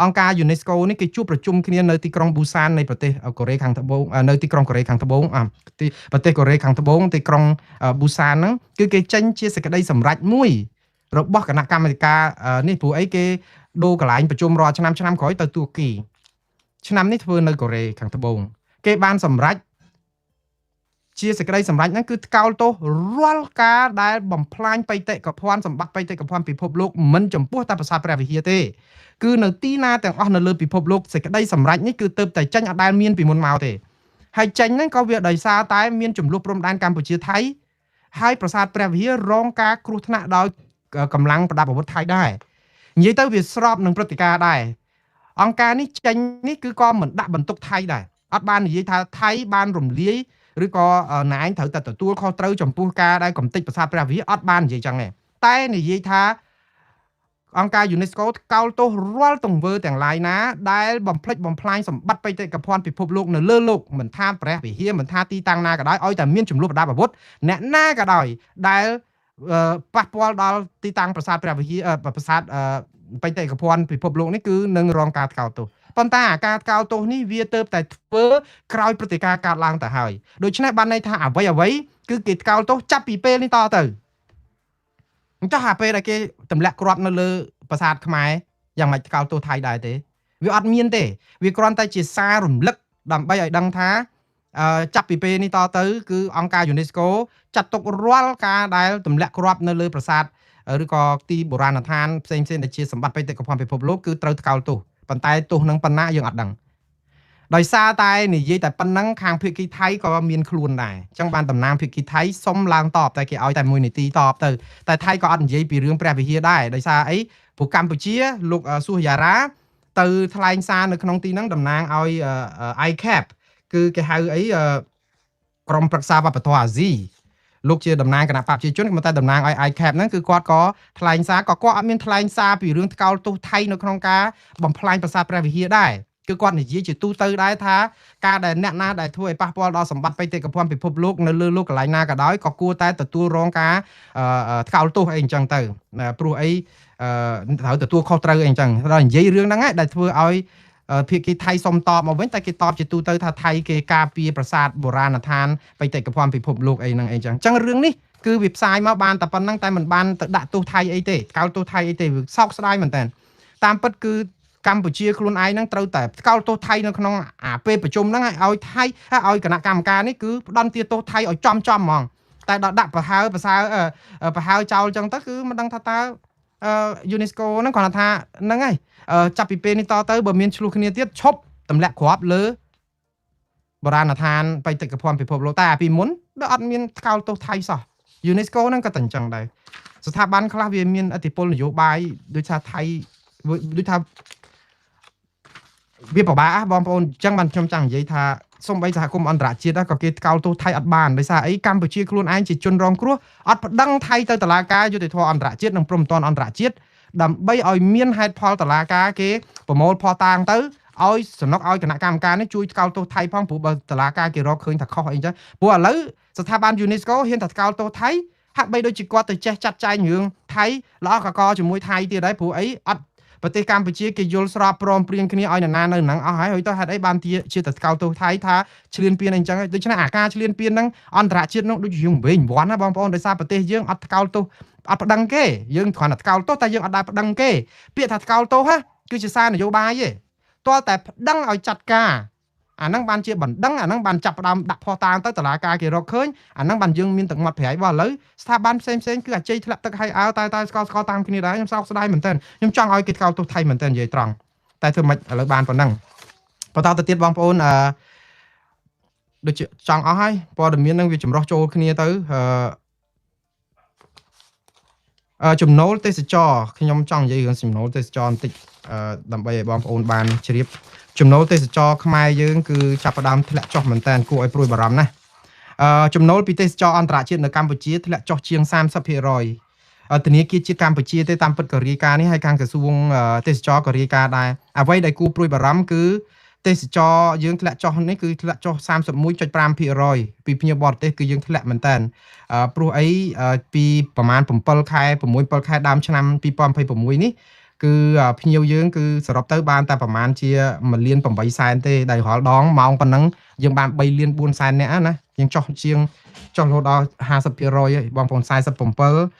អង្គការ UNESCO នេះគេជួបប្រជុំគ្នានៅទីក្រុងប៊ូសាននៃប្រទេសកូរ៉េខាងត្បូងនៅទីក្រុងកូរ៉េខាងត្បូងទីប្រទេសកូរ៉េខាងត្បូងទីក្រុងប៊ូសានហ្នឹងគឺគេចេញជាសេចក្តីសម្រេចមួយរបស់គណៈកម្មាធិការនេះព្រោះអីគេដូរកន្លែងប្រជុំរាល់ឆ្នាំឆ្នាំក្រោយទៅទួគីឆ្នាំនេះធ្វើនៅកូរ៉េខាងត្បូងគេបានសម្រេចជាសេចក្តីសម្រេចហ្នឹងគឺថ្កោលទោសរាល់ការដែលបំផ្លាញបេតិកភណ្ឌសម្បត្តិបេតិកភណ្ឌពិភពលោកមិនចំពោះតែប្រាសាទព្រះវិហារទេគឺនៅទីណាទាំងអស់នៅលើពិភពលោកសេចក្តីសម្រេចនេះគឺទើបតែចេញអត់ដែលមានពីមុនមកទេហើយចេញហ្នឹងក៏វាដោយសារតែមានចំនួនព្រំដែនកម្ពុជាថៃហើយប្រាសាទព្រះវិហាររងការគ្រោះថ្នាក់ដោយកម្លាំងប្រដាប់អាវុធថៃដែរនិយាយទៅវាស្របនឹងព្រឹត្តិការណ៍ដែរអង្គការនេះចេញនេះគឺក៏មិនដាក់បន្ទុកថៃដែរអត់បាននិយាយថាថៃបានរំលាយឬក៏ណែឯងត្រូវតែទទួលខុសត្រូវចំពោះការដែលកំទេចប្រាសាទព្រះវិហារអត់បាននិយាយចឹងទេតែនិយាយថាអង្គការ UNESCO ថ្កោលទោសរាល់ទង្វើទាំងឡាយណាដែលបំផ្លិចបំផ្លាញសម្បត្តិបេតិកភណ្ឌពិភពលោកនៅលើលោកមិនថាព្រះវិហារមិនថាទីតាំងណាក៏ដោយឲ្យតែមានចំនួនប្រដាប់អាវុធអ្នកណាក៏ដោយដែលប៉ះពាល់ដល់ទីតាំងប្រាសាទព្រះវិហារប្រាសាទបេតិកភណ្ឌពិភពលោកនេះគឺនឹងរងការថ្កោលទោស ប៉ុន្តែអាការថ្កោលទោសនេះវាទៅតែធ្វើក្រោយព្រឹត្តិការណ៍កើតឡើងទៅហើយដូច្នេះបានន័យថាអ្វីអ្វីគឺគេថ្កោលទោសចាប់ពីពេលនេះតទៅអញ្ចឹងអាពេលដែលគេទម្លាក់គ្រាប់នៅលើប្រាសាទខ្មែរយ៉ាងម៉េចថ្កោលទោសថៃដែរទេវាអត់មានទេវាគ្រាន់តែជាសាររំលឹកដើម្បីឲ្យដឹងថាចាប់ពីពេលនេះតទៅគឺអង្គការ UNESCO ចាត់ទុករាល់ការដែលទម្លាក់គ្រាប់នៅលើប្រាសាទឬក៏ទីបុរាណដ្ឋានផ្សេងៗដែលជាសម្បត្តិបេតិកភណ្ឌពិភពលោកគឺត្រូវថ្កោលទោសប៉ុន្តែទោសនឹងប៉ុណ្ណាយើងអត់ដឹងដោយសារតែនិយាយតែប៉ុណ្ណឹងខាងភាគីថៃក៏មានខ្លួនដែរអញ្ចឹងបានតំណាងភាគីថៃសុំឡើងតបតែគេឲ្យតែ1នាទីតបទៅតែថៃក៏អត់និយាយពីរឿងព្រះវិហារដែរដោយសារអីព្រោះកម្ពុជាលោកស៊ូយ៉ារ៉ាទៅថ្លែងសារនៅក្នុងទីហ្នឹងតំណាងឲ្យ ICAP គឺគេហៅអីក្រុមប្រឹក្សាវប្បធម៌អាស៊ីលោកជាតំណាងគណៈបកប្រជាជនក៏តែតំណាងឲ្យ ICAP ហ្នឹងគឺគាត់ក៏ថ្លែងសារក៏គាត់អត់មានថ្លែងសារពីរឿងថ្កោលទោសថៃនៅក្នុងការបំផ្លាញប្រាសាទព្រះវិហារដែរគឺគាត់និយាយជាទូទៅដែរថាការដែលអ្នកណាដែលធ្វើឲ្យប៉ះពាល់ដល់សម្បត្តិបេតិកភណ្ឌពិភពលោកនៅលើលោកកន្លែងណាក៏ដោយក៏គួរតែទទួលរងការថ្កោលទោសអីអញ្ចឹងទៅព្រោះអីត្រូវទទួលខុសត្រូវអីអញ្ចឹងដល់និយាយរឿងហ្នឹងដែលធ្វើឲ្យភាគីថៃសុំតបមកវិញតែគេតបជាទូទៅថាថៃគេការពារប្រាសាទបុរាណដ្ឋានបេតិកភណ្ឌពិភពលោកអីហ្នឹងអីចឹងអញ្ចឹងរឿងនេះគឺវាផ្សាយមកបានតែប៉ុណ្្នឹងតែមិនបានទៅដាក់ទោសថៃអីទេថ្កោលទោសថៃអីទេវាសោកស្ដាយមែនតើតាមពិតគឺកម្ពុជាខ្លួនឯងហ្នឹងត្រូវតែថ្កោលទោសថៃនៅក្នុងអាពេលប្រជុំហ្នឹងឲ្យថៃឲ្យគណៈកម្មការនេះគឺផ្ដន្ទាទោសថៃឲ្យចំចំហ្មងតែដល់ដាក់ប្រហើប្រសើប្រហើចោលចឹងទៅគឺមិនដឹងថាតើ UNESCO ហ្នឹងគ្រាន់តែថាហ្នឹងហើយចាប់ពីពេលនេះតទៅបើមានឆ្លោះគ្នាទៀតឈប់ទម្លាក់គ្រាប់លើបុរាណដ្ឋានបេតិកភណ្ឌពិភពលោកតែពីមុនវាអត់មានថ្កោលទោសថៃសោះ UNESCO ហ្នឹងក៏តែអញ្ចឹងដែរស្ថាប័នខ្លះវាមានឥទ្ធិពលនយោបាយដូចថាថៃដូចថាវាពិបាកបងប្អូនអញ្ចឹងបានខ្ញុំចង់និយាយថាសូម្បីសហគមន៍អន្តរជាតិក៏គេថ្កោលទោសថៃអត់បានដោយសារអីកម្ពុជាខ្លួនឯងជាជនរងគ្រោះអត់ប្តឹងថៃទៅតុលាការយុត្តិធម៌អន្តរជាតិនិងព្រហ្មទណ្ឌអន្តរជាតិដើម្បីឲ្យមានហេតុផលតុលាការគេប្រមូលភស្តុតាងទៅឲ្យសំណុកឲ្យគណៈកម្មការនេះជួយថ្កោលទោសថៃផងព្រោះបើតុលាការគេរកឃើញថាខុសអីចឹងព្រោះឥឡូវស្ថាប័ន UNESCO ហ៊ានតែថ្កោលទោសថៃហាក់បីដូចជាគាត់ទៅចេះចាត់ចែងរឿងថៃល្អកកជាមួយថៃទៀតហើយព្រោះអីអត់ប្រទេសកម្ពុជាគេយល់ស្របព្រមព្រៀងគ្នាឲ្យនរណានៅនឹងអស់ហើយហើយទៅហេតុអីបានជាទៅថ្កោលទោសថៃថាឈ្លានពានអីចឹងដូច្នេះអាការឈ្លានពានហ្នឹងអន្តរជាតិហ្នឹងដូចយើងវិញវាន់ណាបងប្អូនដោយសារប្រទេសយើងអត់ថ្កោលទោសអត់ប្តឹងគេយើងគ្រាន់តែថ្កោលទោសតែយើងអត់ដែលប្តឹងគេពាក្យថាថ្កោលទោសហ៎គឺជាសារនយោបាយទេទាល់តែប្តឹងឲ្យចាត់ការអាហ្នឹងបានជាបណ្ដឹងអាហ្នឹងបានចាប់ផ្ដើមដាក់ភស្តុតាងទៅតុលាការគេរកឃើញអាហ្នឹងបានយើងមានទឹកមាត់ប្រៃបើឥឡូវស្ថាប័នផ្សេងផ្សេងគឺអាជ័យធ្លាក់ទឹកឲ្យអើតែតែស្កល់ស្កល់តាមគ្នាដែរខ្ញុំសោកស្ដាយមែនទែនខ្ញុំចង់ឲ្យគេថ្កោលទោសថៃមែនទែននិយាយត្រង់តែធ្វើម៉េចឥឡូវបានប៉ុណ្ណឹងបន្តទៅទៀតបងប្អូនអឺដូចជាចង់អស់ហើយព័ត៌មានហ្នឹងវាចម្រុះចូលគ្នាទៅអឺចំណូលទេសចរខ្ញុំចង់និយាយរឿងចំណូលទេសចរបន្តិចអឺដើម្បីឲ្យបងប្អូនបានជ្រាបចំណូលទេសចរខ្មែរយើងគឺចាប់ផ្ដើមធ្លាក់ចុះមែនតើគួរឲ្យព្រួយបារម្ភណាស់អឺចំណូលពីទេសចរអន្តរជាតិនៅកម្ពុជាធ្លាក់ចុះជាង 30%ធនាគារជាតិកម្ពុជាទេតាមពិតក៏រាយការណ៍នេះហើយខាងក្រសួងទេសចរក៏រាយការណ៍ដែរអ្វីដែលគួរព្រួយបារម្ភគឺទេសចរយើងធ្លាក់ចុះនេះគឺធ្លាក់ចុះ 31.5% ពីភ្ញៀវបរទេសគឺយើងធ្លាក់មែនតើព្រោះអីពីប្រហែល7ខែ6 7ខែដើមឆ្នាំ2026នេះគឺភ្ញៀវយើងគឺសរុបទៅបានតែប្រហែលជា1លាន8សែនទេដែលរាល់ដងម៉ោងប៉ុណ្ណឹងយើងបាន3លាន4សែននាក់ណាយើងចុះជាងចុះរហូតដល់50%ហើយបងប្អូន47.9%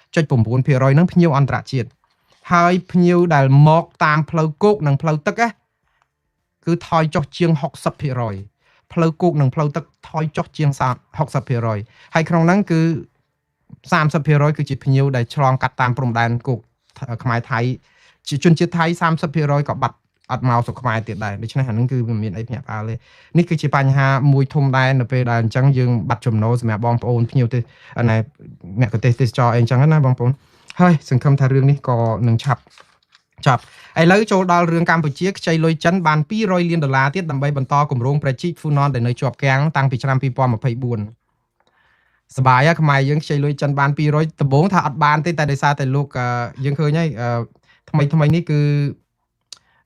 ហ្នឹងភ្ញៀវអន្តរជាតិហើយភ្ញៀវដែលមកតាមផ្លូវគោកនិងផ្លូវទឹកណាគឺថយចុះជាង60%ផ្លូវគោកនិងផ្លូវទឹកថយចុះជាង60%ហើយក្នុងហ្នឹងគឺ30%គឺជាភ្ញៀវដែលឆ្លងកាត់តាមព្រំដែនគោកខ្មែរថៃជាជនជាតិថៃ30%ក៏បាត់អត់មកស្រុកខ្មែរទៀតដែរដូច្នេះអានឹងគឺវាមានអីភ្ញាក់ផ្អើលទេនេះគឺជាបញ្ហាមួយធំដែរនៅពេលដែលអញ្ចឹងយើងបាត់ចំណូលសម្រាប់បងប្អូនភ្ញៀវទេសណែអ្នកកទេសទេសចរអីអញ្ចឹងណាបងប្អូនហើយសង្ឃឹមថារឿងនេះក៏នឹងឆាប់ចាប់ឥឡូវចូលដល់រឿងកម្ពុជាខ្ចីលុយចិនបាន200លានដុល្លារទៀតដើម្បីបន្តគម្រោងប្រជីកហ្វូណនដែលនៅជាប់គាំងតាំងពីឆ្នាំ2024សបាយខ្មែរយើងខ្ចីលុយចិនបាន200ដំបូងថាអត់បានទេតែដោយសារតែលោកយើងឃើញហើយថ្មីថ្មីនេះគឺ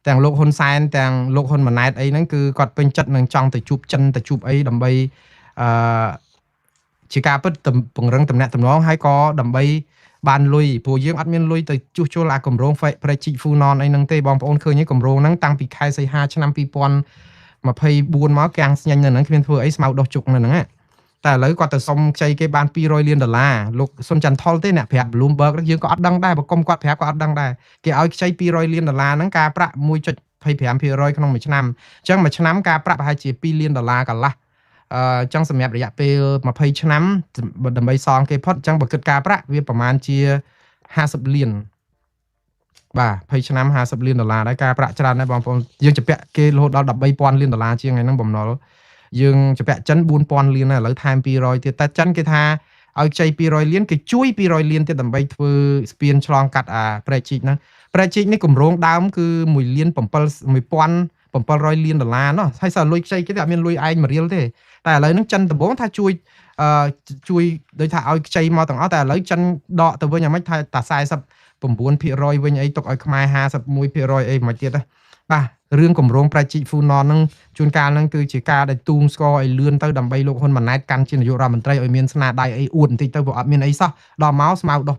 ទាំងលោកហ៊ុនសែនទាំងលោកហ៊ុនម៉ាណែតអីហ្នឹងគឺគាត់ពេញចិត្តនឹងចង់ទៅជួបចិនទៅជួបអីដើម្បីអឺជាការពិតពង្រឹងតំណែងតំណងហើយក៏ដើម្បី បានលុយព្រោះយើងអត់មានលុយទៅជួសជុលអាគម្រោងព្រែកជីកហ្វូណនអីហ្នឹងទេបងប្អូនឃើញទេគម្រោងហ្នឹងតាំងពីខែសីហាឆ្នាំ2024មកកាំងស្ញាញ់នៅហ្នឹងគ្មានធ្វើអីស្មៅដុះជុកនៅហ្នឹងតែឥឡូវគាត់ទៅសុំខ្ចីគេបាន200លានដុល្លារលោកសុនចន្ទថុលទេអ្នកប្រាប់ Bloomberg យើងក៏អត់ដឹងដែរបើកុំគាត់ប្រាប់ក៏អត់ដឹងដែរគេឲ្យខ្ចី200លានដុល្លារហ្នឹងការប្រាក់1.25%ក្នុងមួយឆ្នាំអញ្ចឹងមួយឆ្នាំការប្រាក់ប្រហែលជា2លានដុល្លារកន្លះអឺចឹងសម្រាប់រយៈពេល20ឆ្នាំដើម្បីសងគេផុតអញ្ចឹងបើគិតការប្រាក់វាប្រហែលជា50លានបាទ20ឆ្នាំ50លានដុល្លារដែរការប្រាក់ច្រើនដែរបងប្អូនយើងជំពាក់គេរហូតដល់13,000លានដុល្លារជាងថ្ងៃហ្នឹងបំណុលយើងជំពាក់ចិន4000លានហើយឥឡូវថែម200ទៀតតែចិនគេថាឲ្យខ្ចី200លានគេជួយ200លានទៀតដើម្បីធ្វើស្ពានឆ្លងកាត់អាព្រែកជីកហ្នឹងព្រែកជីកនេះគម្រោងដើមគឺ1លាន7 1700លានដុល្លារណោះហើយសើលុយខ្ចីគេអត់មានលុយឯងមួយរៀលទេតែឥឡូវហ្នឹងចិនដំបូងថាជួយអឺជួយដូចថាឲ្យខ្ចីមកទាំងអស់តែឥឡូវចិនដកទៅវិញអាម៉េចថាតា49%វិញអីទុកឲ្យខ្មែរ51%អីមិនទៀតណាបាទរឿងគម្រោងប្រជាជីកហ្វូណនហ្នឹងជួនកាលហ្នឹងគឺជាការដែលទូងស្គរឲ្យលឿនទៅដើម្បីលោកហ៊ុនម៉ាណែតកាន់ជានាយករដ្ឋមន្ត្រីឲ្យមានស្នាដៃអីអួតបន្តិចទៅព្រោះអត់មានអីសោះដល់មកស្មៅដុះ